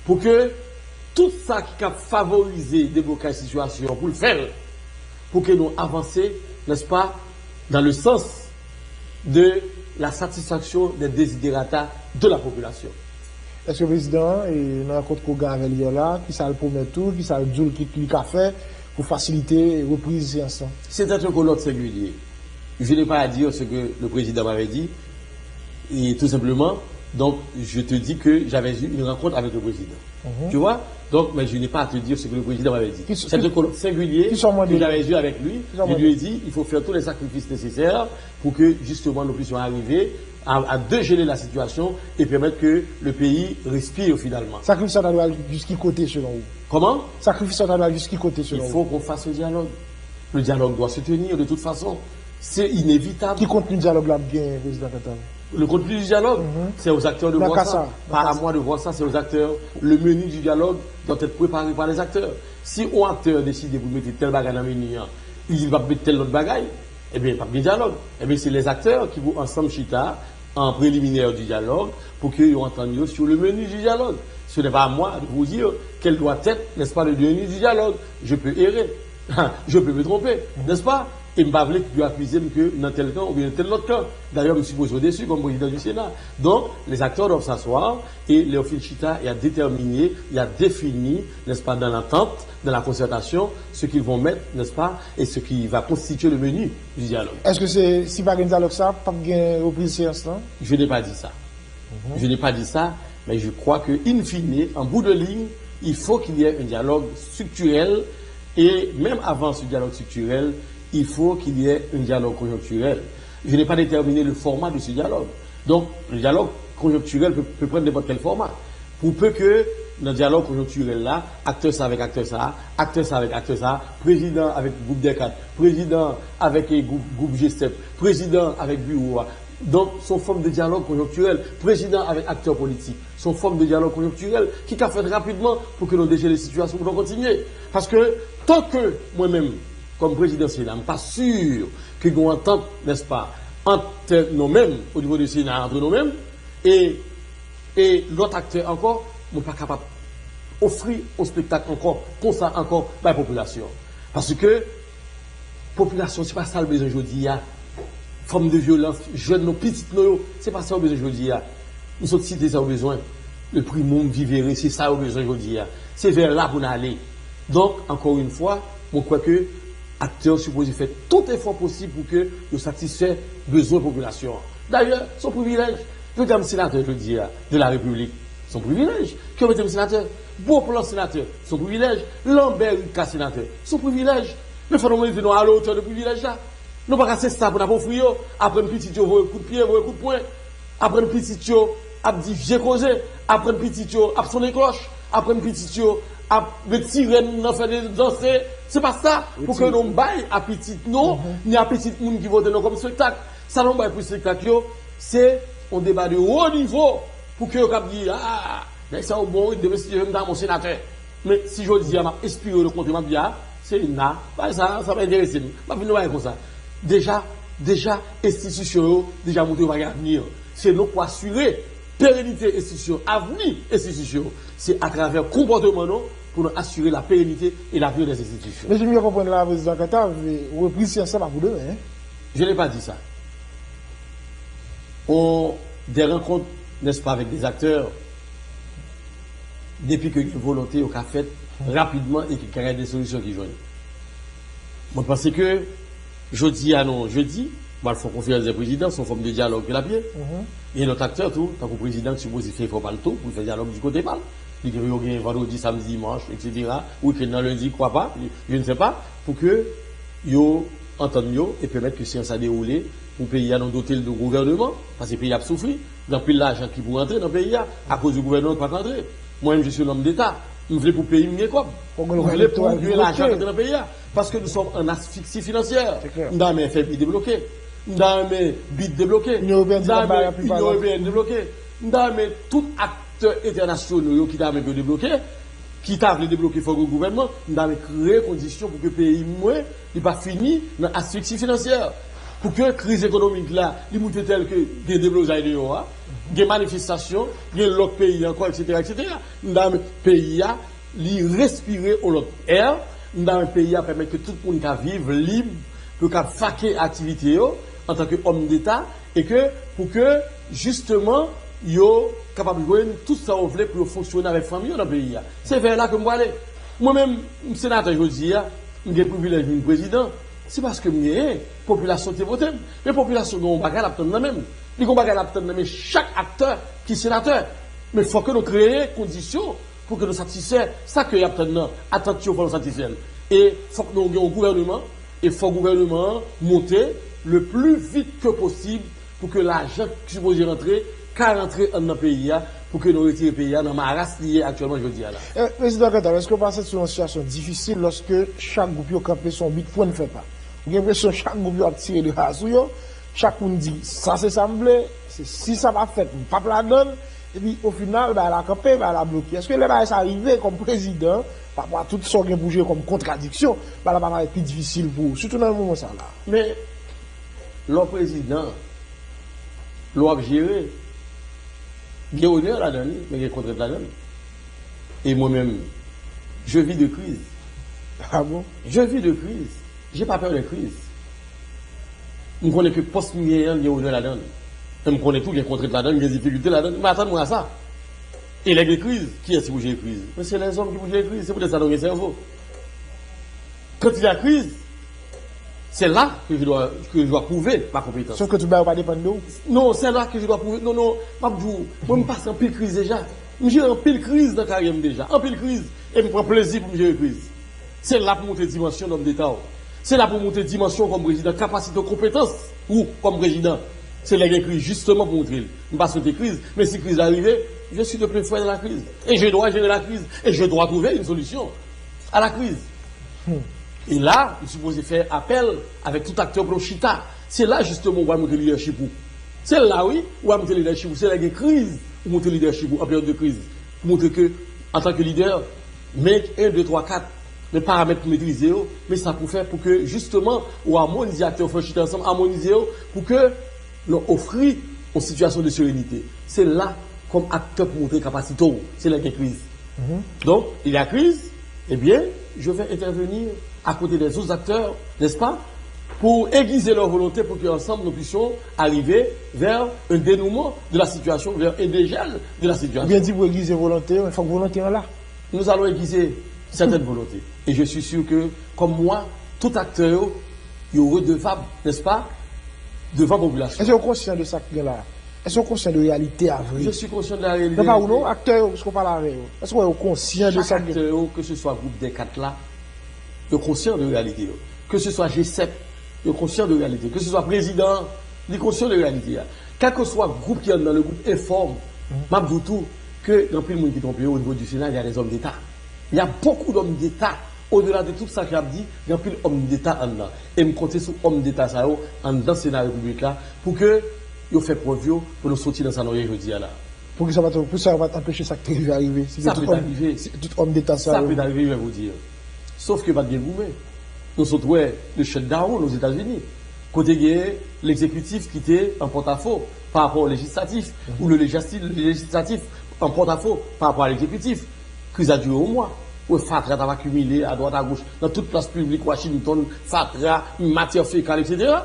Pou ke tout sa ki kab favorize deblokaj sitiyasyon an pou l fè l, pou ke nou avanse, n'est-ce pas, dans le sens de la satisfaction des desiderata de la population. Èske prezidan an, e, nan rankont ke w gen avè l yè la, kisa l pwomèt ou, kisa l di w ki li ka fè pou fasilite repriz seyans lan? C'est un colloque singulier. Je n'ai pas à dire ce que le président m'avait dit, et tout simplement, donc, je te dis que j'avais eu une rencontre avec le président. Tu vois? Donc, mais je n'ai pas à te dire ce que le président m'avait dit. C'est un colloque singulier que j'avais eu avec lui. Je lui ai dit, il faut faire tous les sacrifices nécessaires pour que, justement, nous puissions arriver à, à dégéler la situation et permettre que le pays respire finalement. Sakrifis sa ta dwe al jis ki kote selon ou? Comment? Sakrifis sa ta dwe al jis ki kote selon ou? Il faut qu'on fasse le dialogue. Le dialogue doit se tenir de toute façon. C'est inévitable. Ki kontni dyalòg la ap gen, prezidan Cantave? Le contenu du dialogue, c'est aux acteurs de voir ça. Pas à moi de voir ça, c'est aux acteurs. Le menu du dialogue doit être préparé par les acteurs. Si yon aktè deside pou mete tèl bagay nan meni an, li di l p ap met tèl lòt bagay, ebyen, p ap gen dyalòg. Ebyen, se les acteurs ki pou ansanm chita en préliminaire du dialogue pour que yo antann yo sur le menu du dialogue. Ce n'est pas à moi de vous dire quel doit être, n'est-ce pas, le menu du dialogue. Je peux errer. Je peux me tromper, n'est-ce pas? E m pa vle pou yo akize m ke nan tèl kan oubyen nan tèl lòt kan. Dayè, m sipoze yo desi kòm prezidan du Sénat. Donc, les acteurs doivent s'asseoir et lè yo fin chita, y a déterminé, y a défini, n'est-ce pas, dans l'entente, dans la concertation, ce qu'ils vont mettre, n'est-ce pas, et ce qui va constituer le menu du dialogue. Èske se, si pa gen dyalòg sa, p ap gen repriz seyans lan? Je n'ai pas dit ça. Je n'ai pas dit ça, mais je crois que, in fine, en bout de ligne, il faut qu'il y ait un dialogue structurel. Et même avant ce dialogue structurel, il faut qu'il y ait un dialogue conjoncturel. Je n'ai pas déterminé le format de ce dialogue. Donc, le dialogue conjoncturel peut, peut prendre n'importe quel format. Pour peu que, nan dyalòg konjonktirèl la, aktè sa avèk aktè sa, aktè sa avèk aktè sa, prezidan avèk gwoup dè kat, prezidan avèk, eh, gwoup, gwoup G sèt, prezidan avèk biwo a, Donk, se yon fòm de dyalòg konjonktirèl. Prezidan avèk aktè politik, se yon fòm de dyalòg konjonktirèl ki ka fèt rapidman pou ke nou dejele sitiyasyon pou nou kontinye. Paske, tan ke mwen menm, kòm prezidan Sena, m pa si ke gen yon antant, nèspa, ant nou menm, o nivo de Sena, ant nou menm, e, e lòt aktè ankò, mwen pa kapab ofri yon espektak ankò, konsa ankò, bay popilasyon. Paske, popilasyon, se pa sa l bezwen jodi a. Fòm de vyolans, jèn nou, pitit nou yo, se pa sa yo bezwen jodi a. M sot site sa yo bezwen. Le primum vivere, se sa yo bezwen jodi a. Se vè la pou n ale. Donk, ankò yon fwa, mwen kwè ke aktè yo sipoze fè tout efò posib pou ke yo satisfè bezwen popilasyon an. Dayè, se yon privilèj. Yo di a m senatè jodi a de la Repiblik. Se yon privilèj. Ke yo mete m senatè. Beauplan senatè. Se yon privilèj. Lambert Ricard senatè. Se yon privilèj. Men fò nou rive nou a la otè de privilèj la. Nou pa ka se sa pou n ap ofri yo. Aprann pitit yo voye kout pye, voye kout pwen. Aprann pitit yo ap di vye koze. Aprann pitit yo ap sonnen klòch. Aprann pitit yo ap met sirèn nan fè de danse. Se pa sa pou ke nou bay a pitit nou, ni a pitit moun ki vote nou kòm espektak. Sa nou bay pou espektak yo, se yon deba de wo nivo pou ke yo kab di, ah, nèg sa yo bon, wi, demen si Dye vle m ta bon senatè. Men si jodi a m ap espere yo kontre, m ap di, ah, se na, bagay sa, sa pa enterese m. M ap vin nan bagay konsa. Deja, deja, enstitisyon yo, deja montre yo pa gen avni. Se nou pou asire perenite enstitisyon, avni enstitisyon. Se atravè konpòteman nou pou nou asire la pérennité et l'avenir des institutions. Mesye, m byen konprann la, prezidan Cantave, repriz seyans la pa pou demen, hein? Je n'ai pas dit ça. On, des rencontres, n'est-ce pas, avec des acteurs, depi ke gen volonte, yo ka fèt rapidman e ke ka gen de solisyon ki jwenn. Mwen panse ke jodi a, non, jedi, m al fè yon konferans de prezidan, se yon fòm de dyalòg ke l ap ye. Gen lòt aktè tou, tankou prezidan ki sipoze fè efò pa l tou, pou l fè dyalòg di kote pa l. Li gen, yo gen vandredi, samdi, dimanch, etsetera. Wikenn nan, lendi, kwa pa, je ne sais pas, pou ke yo antann yo e pèmèt ke seyans sa dewoule, pou peyi a nou dote l de gouvèneman, paske peyi a ap soufri, gen anpil lajan ki pou rantre nan peyi a, akoz de gouvèneman ki pa ka rantre. Mwen menm, je suis un homme d'État, m vle pou peyi m gen kòb. M vle pou gen lajan rantre nan peyi a, paske nou sòm an asfiksi finansyè. M ta renmen F M I debloke, m ta renmen bid debloke, m ta renmen Inyon Ewopeyèn debloke, m ta renmen tout aktè entènasyonal yo ki ta renmen pou yo debloke, ki ta vle debloke fò gen gouvènman, m ta vle kreye kondisyon pou ke peyi mwen, li pa fini nan asfiksi finansyè. Pou ke kriz ekonomik la, li moute tèl ke gen deblozay deyò a, gen manifestasyon, gen lòk peyi ankò, etsetera, etsetera. M ta vle peyi a, li respire yon lòt è, m ta vle peyi a pèmèt ke tout moun ka viv lib, pou yo ka vaque aktivite yo, antanke òm deta, e ke, pou ke, jisteman, yo kapab jwenn tout sa yo vle pou yo fonksyone avèk fanmi yo nan peyi a. Se vè la ke m prale. Mwen menm, m senatè jodi a, m gen privilèj vin prezidan, se paske m genyen, popilasyon te vote m. Men popilasyon gen yon bagay l ap tann nan men m. Li gen yon bagay l ap tann nan men chak aktè ki senatè. Men fòk ke nou kreye kondisyon pou ke nou satisfè sa ke y ap tann nan, atant yo, fò nou satisfè l. E fòk nou gen yon gouvèneman, e fò gouvèneman an monte le pli vit ke posib pou ke lajan ki sipoze rantre ka rantre anndan peyi a, pou ke nou retire peyi a nan maras li ye aktyèlman jodi a la. Eh, prezidan Cantave, èske w pa santi w nan sitiyasyon difisil lòske chak gwoup yo kanpe sou yon bit pwen n fè pa? Ou gen enpresyon chak gwoup yo ap tire de ha sou yo, chak moun di, sa se sa m vle, se, si sa pa fèt, m p ap ladann, epi o final, bagay la kanpe, bagay la bloke. Èske lè bagay sa rive kòm prezidan, pa rapò a tout sa w gen pou jere kòm kontradiksyon, bagay la pa parèt pi difisil pou ou, sitou nan moman sa la? Men, lè w prezidan, lè w ap jere, gen onè ladan li, men gen kontrent ladan li. E mwen menm, je vis de crise. Ah bon? Je vis de crise. J'ai pas peur des crises. M konnen ke pòs m genyen an, gen onè ladan l. E m konnen tou gen kontrent ladan l, gen difikilte ladan l. Men atann mwen a sa. E lè gen kriz, kiyès ki pou jere kriz? Men se lèzòm ki pou jere kriz. Se poutèt sa nou gen sèvo. Quand il y a crise, c'est là que je dois, que je dois prouver ma compétence. Sòf ke tout bagay yo pa depann de ou. Non, c'est là que je dois prouver. Non, non, m ap di w, mwen m pase anpil kriz deja. M jere anpil kriz nan karyè m deja. Anpil kriz. E m pran plezi pou m jere kriz. Se la pou montre dimansyon nòm deta w. Se la pou montre dimansyon w kòm prezidan, kapasite w, konpetans ou kòm prezidan. Se lè gen kriz, jisteman, pou montre l. M pa swete kriz, men si kriz la rive, je suis de plein fouet dans la crise. Et je dois gérer la crise. Et je dois trouver une solution à la crise. E la, m sipoze fè apèl avèk tout aktè pou nou chita. Se la, jisteman, ou pral montre lidèchip ou. Se la, wi, ou a montre lidèchip ou. Se lè gen kriz, ou montre lidèchip ou an peryòd de kriz. Pou montre ke, antanke lidè, men en, de, twa, kat, men paramèt pou metrize yo, men sa pou fè pou ke, jisteman, ou amonize aktè yo, fè chita ansanm, amonize yo, pou ke nou ofri yon sitiyasyon de serenite. Se la, kòm aktè pou montre kapasite w, se lè gen kriz. Donk, il y a crise, eh bien, je vais intervenir à côté des autres acteurs, n'est-ce pas, pour aiguiser leur volonté pour que ensemble nous puissions arriver vers un dénouement de la situation, vers un dégel de la situation. Ou byen di pou egize volonte, men fòk volonte an la. Nous allons aiguiser certaines volontés. Et je suis sûr que, comme moi, tout acteur, yo redevab, n'est-ce pas, devan popilasyon. Èske w konsyan de sa k gen la? Èske w konsyan de reyalite a vre? Je suis conscient de la réalité. Non, pa ou non, aktè yo, piske w pale avè yo. Èske w konsyan de sa k gen? Chak aktè yo, ke se swa gwoup dè kat la, yo konsyan de reyalite yo. Ke se swa G sèt, yo konsyan de reyalite yo. Ke se swa prezidan, li konsyan de reyalite a. Kèlkeswa gwoup ki anndan, le group enfòm, m ap di w tou ke gen anpil moun ki twonpe yo, au niveau du Sénat, il y a des hommes d'État. Il y a beaucoup d'hommes d'État. Au-delà de tout sa ke y ap di, gen anpil òm deta anndan. E m konte sou òm deta sa yo anndan Sena Repiblik la pou ke yo fè prèv yo pou nou soti nan sa nou ye jodi a la. Poukisa pa t, pou sa yo pa t anpeche sa k te rive a rive? Si se tout òm, si tout òm deta sa yo. Sa pèt arive, je vais vous dire. Sòf ke pa t gen goumen. Nou sot wè le shutdown Ozetazini, kote gen legzekitif ki te an pòtafo pa rapò o lejislatif, ou le lejislatif an pòtafo pa rapò a legzekitif. Kriz la dire yon mwa. Ou wè fatra t ap akimile adwat agoch nan tout plas piblik Washington, fatra, matyè fekal, etsetera.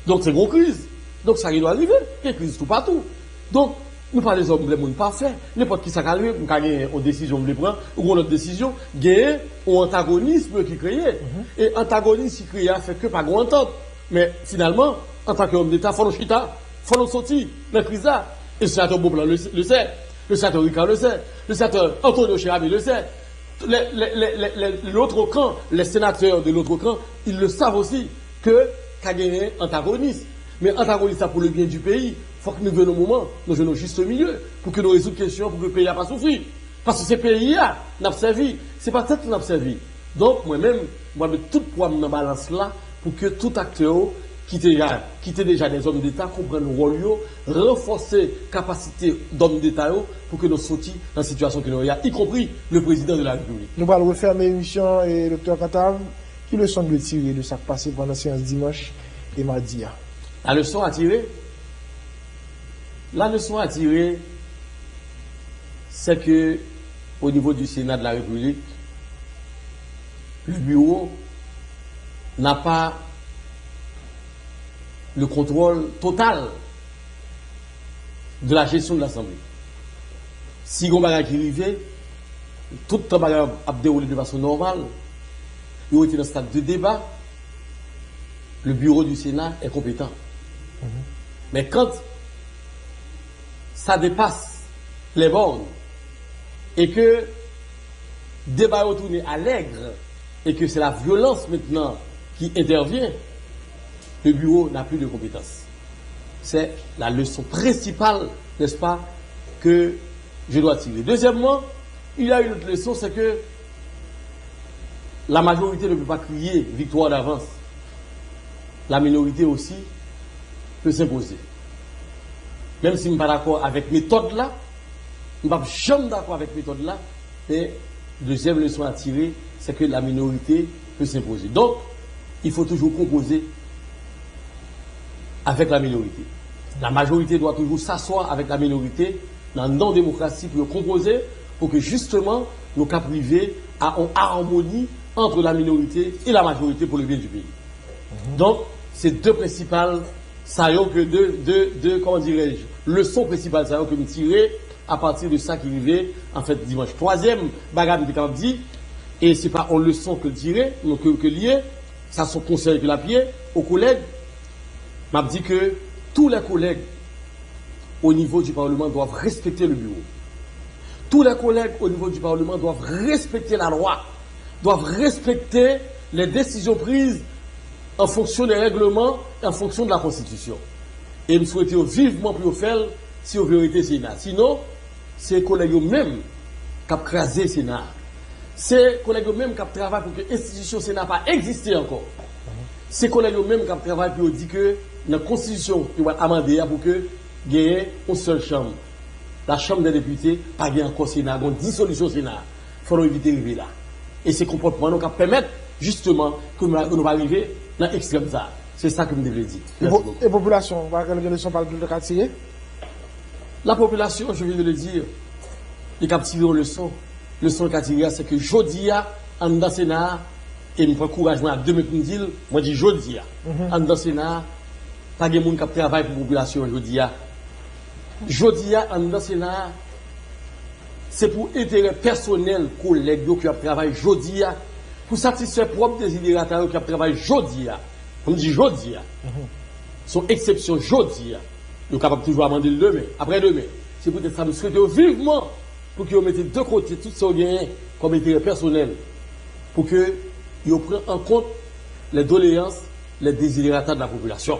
Donk se gwo kriz. Donk sa gen dwa rive. Gen kriz toupatou. Donk nou pa dezòm lè moun pafè. Nenpòt ki sa ka rive, m ka gen yon desizyon m vle pran, ou gen yon lòt desizyon, gen yon antagonism ki kreye. E antagonis ki kreye a fè ke pa gen antant. Men finalman, antanke òm deta, fò nou chita, fò nou soti nan kriz la. E senatè Beauplan le, le sè, le senatè Ricard le sè, le senatè Antonio Cheramy le sè. Les, les, les, les, les, l'autre camp, les sénateurs de l'autre camp, ils le savent aussi que ka genyen antagonis. Men antagonis la pou le byen di peyi, fòk nou jwenn yon moman, nou jwenn yon jis milye, pou ke nou rezoud kesyon, pou ke peyi a pa soufri. Paske se peyi a n ap sèvi, se pa tèt nou n ap sèvi. Donk, mwen menm, mwen met tout pwa m nan balans la pou ke tout aktè yo ki te ja, ki te deja dè zòm deta konprann wòl yo, ranfòse kapasite dòm deta yo pou ke nou soti nan sitiyasyon ke nou ye a, ikonpri le prezidan de la repiblik. Nou pral refèmen emisyon, e, Doktè Cantave, ki leson n dwe tire de sa k pase pandan seyans dimanch e madi a? La leson a tire, la leson a tire, c'est que au niveau du Sénat de la République, le bureau n'a pas le contrôle total de la gestion de l'Assemblée. Si gon bagay ki rive, tout tan bagay ap dewoule de fason nòmal, yo rete nan stad de deba, le bureau du Sénat est compétent. Mais quand ça dépasse les bornes et que deba yo tounen alèg et que c'est la violence maintenant qui intervient, le bureau n'a plus de compétence. C'est la leçon principale, n'est-ce pas, que je dois tirer. Deuxièmement, il y a une autre leçon, c'est que la majorité ne peut pas crier victoire d'avance. La minorité aussi peut s'imposer. Menm si m pa dakò avèk metòd la, m p ap janm dakò avèk metòd la, men dezyèm leson a tire, c'est que la minorité peut s'imposer. Donc, il faut toujours composer avec la minorité. La majorité doit toujours s'asseoir avec la minorité nan non demokrasi pou yo konpoze, pou ke jisteman nou kap rive a yon armoni entre la minorité et la majorité pour le bien du pays. Donk, se de prensipal sa yo ke de, de, de, kòman dirèj, leson prensipal sa yo ke m tire a pati de sa ki rive, an fèt, dimanch. Twazyèm bagay m te kapab di, e se pa yon leson ke l tire, non, ke, ke l ye, sa se yon konsèy ke l ap ye, o kolèg, m ap di ke tous les collègues au niveau du Parlement doivent respecter le bureau. Tous les collègues au niveau du Parlement doivent respecter la loi, doivent respecter les décisions prises en fonction des règlements et en fonction de la Constitution. E m swete yo vivman pou yo fè l si yo vle rete Sena. Sinon, se kolèg yo menm k ap kraze Sena a. Se kolèg yo menm k ap travay pou ke enstitisyon Sena pa egziste ankò. Se kolèg yo menm k ap travay pou yo di ke nan konstitisyon yo pral amande a pou ke Genyen yon sèl chanm. La Chambre des Députés, pa gen ankò Sena, gen yon disolisyon Sena. Fò nou evite rive la. E se konpòtman nou k ap pèmèt, jisteman, ke nou, nou pa rive nan ekstrèm sa. Se sa ke m te vle di. Mèsi bokou. E popilasyon, ou pa kwè l gen leson pa l ka tire? La population, je viens de le dire, li kab tire yon leson. Leson l ka tire a, se ke jodi a, anndan Sena a, e m pran kouraj mwen a de men pou m di l, mwen di jodi a, anndan Sena a, pa gen moun k ap travay pou popilasyon an jodi a. Jodi a, anndan Sena a, se pou enterè pèsonèl kolèg yo ke y ap travay jodi a, pou satisfè pwòp deziderata yo ke y ap travay jodi a. Pou m di jodi a. Se yon eksepsyon jodi a. Yo kapab toujou amande l demen, aprè demen. Se poutèt sa, m swete yo vivman pou ke yo mete de kote tout sa yo genyen kòm enterè pèsonèl, pou ke yo pran an kont les doléances, les desiderata de la population.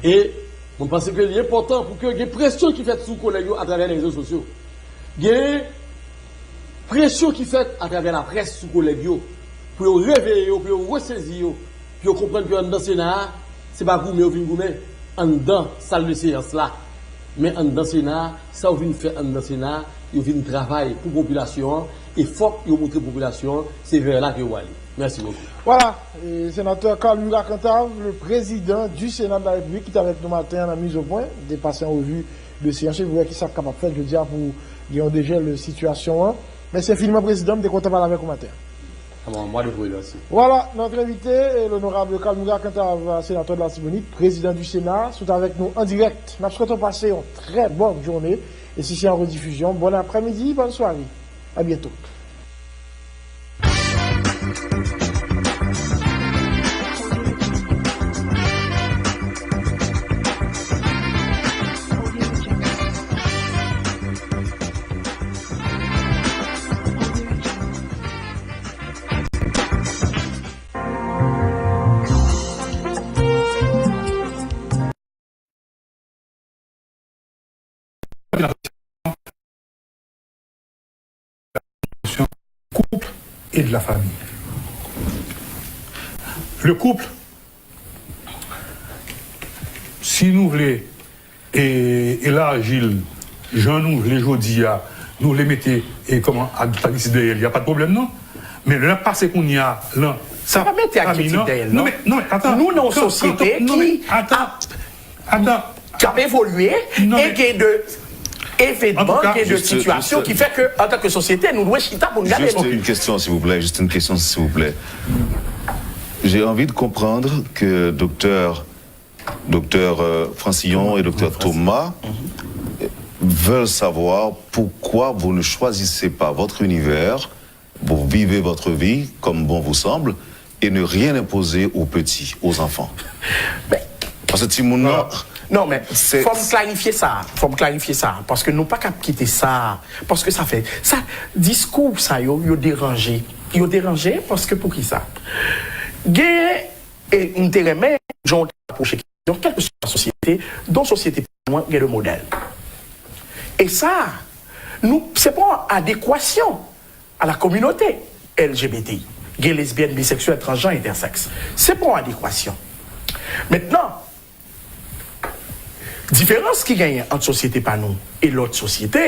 E mwen panse ke li enpòtan pou ke gen presyon ki fèt sou kolèg yo atravè les réseaux sociaux. Gen presyon ki fèt atravè laprès sou kolèg yo, pou yo reveye yo, pou yo resezi yo, pou yo konprann ke anndan Sena a, se pa goumen yo vin goumen anndan sal de seyans la. Men anndan Sena a, sa yo vin fè anndan Sena a, yo vin travay pou popilasyon an, e fòk yo montre popilasyon an se vè la ke yo ale. Mèsi bokou. Voilà, e, sénateur Carl Murat Cantave, le président du Sénat de la République, ki te avèk nou maten an nan Mise au Point, te pase an revi de seyans, pou wè kisa k kapab fèt jodi a pou gen yon dejèl sitiyasyon an. Mèsi enfiniman, Prezidan, m te kontan pale avèk ou maten an. Bon, mwa de pou relanse. Voilà, notre invité est l'honorable Carl Murat Cantave, sénateur de l'Artibonite, président du Sénat, sot avèk nou an dirèk. N ap swete w pase yon trè bòn jounen. E si se an redifizyon, bon aprèmidi, bòn sware. À bientôt. Couple et de la famille. Le couple, si nou vle e, elaji l jan nou vle jodi a, nou vle mete, e, kòman, adjektif dèyè l, y a pa de pwoblèm non. Men lè n ap pase kounye a lan sa, pa mete adjektif dèyè l non. Non, men, non, men, atan, nou nan yon sosyete ki ap, atan, k ap evolye e gen de evenman, gen de sitiyasyon ki fè ke, an tan ke sosyete, nou dwe chita pou n gade nou. Juste une question, s'il vous plaît, juste une question, s'il vous plaît. J'ai envie de comprendre que docteur, docteur, euh, Francillon et docteur Thomas veulent savoir pourquoi vous ne choisissez pas votre univers, vous vivez votre vie comme bon vous semble et ne rien imposer aux petits, aux enfants. Paske timoun nan, non, men fò m klarifye sa. Fò m klarifye sa. Paske nou pa ka kite sa. Paske sa fè, sa, diskou sa yo, yo deranje. Yo deranje paske poukisa? Gen, e m te renmen jan w te apwoche kesyon, kèlkeswa sosyete, don sosyete pa nou an gen de modèl. E sa, nou, se pa yon adekwasyon a la kominote L G B T I. Gen lesbyèn, biseksyèl, transjan, entèsèks. Se pa yon adekwasyon. Mentnan, diferans ki genyen ant sosyete pa nou e lòt sosyete,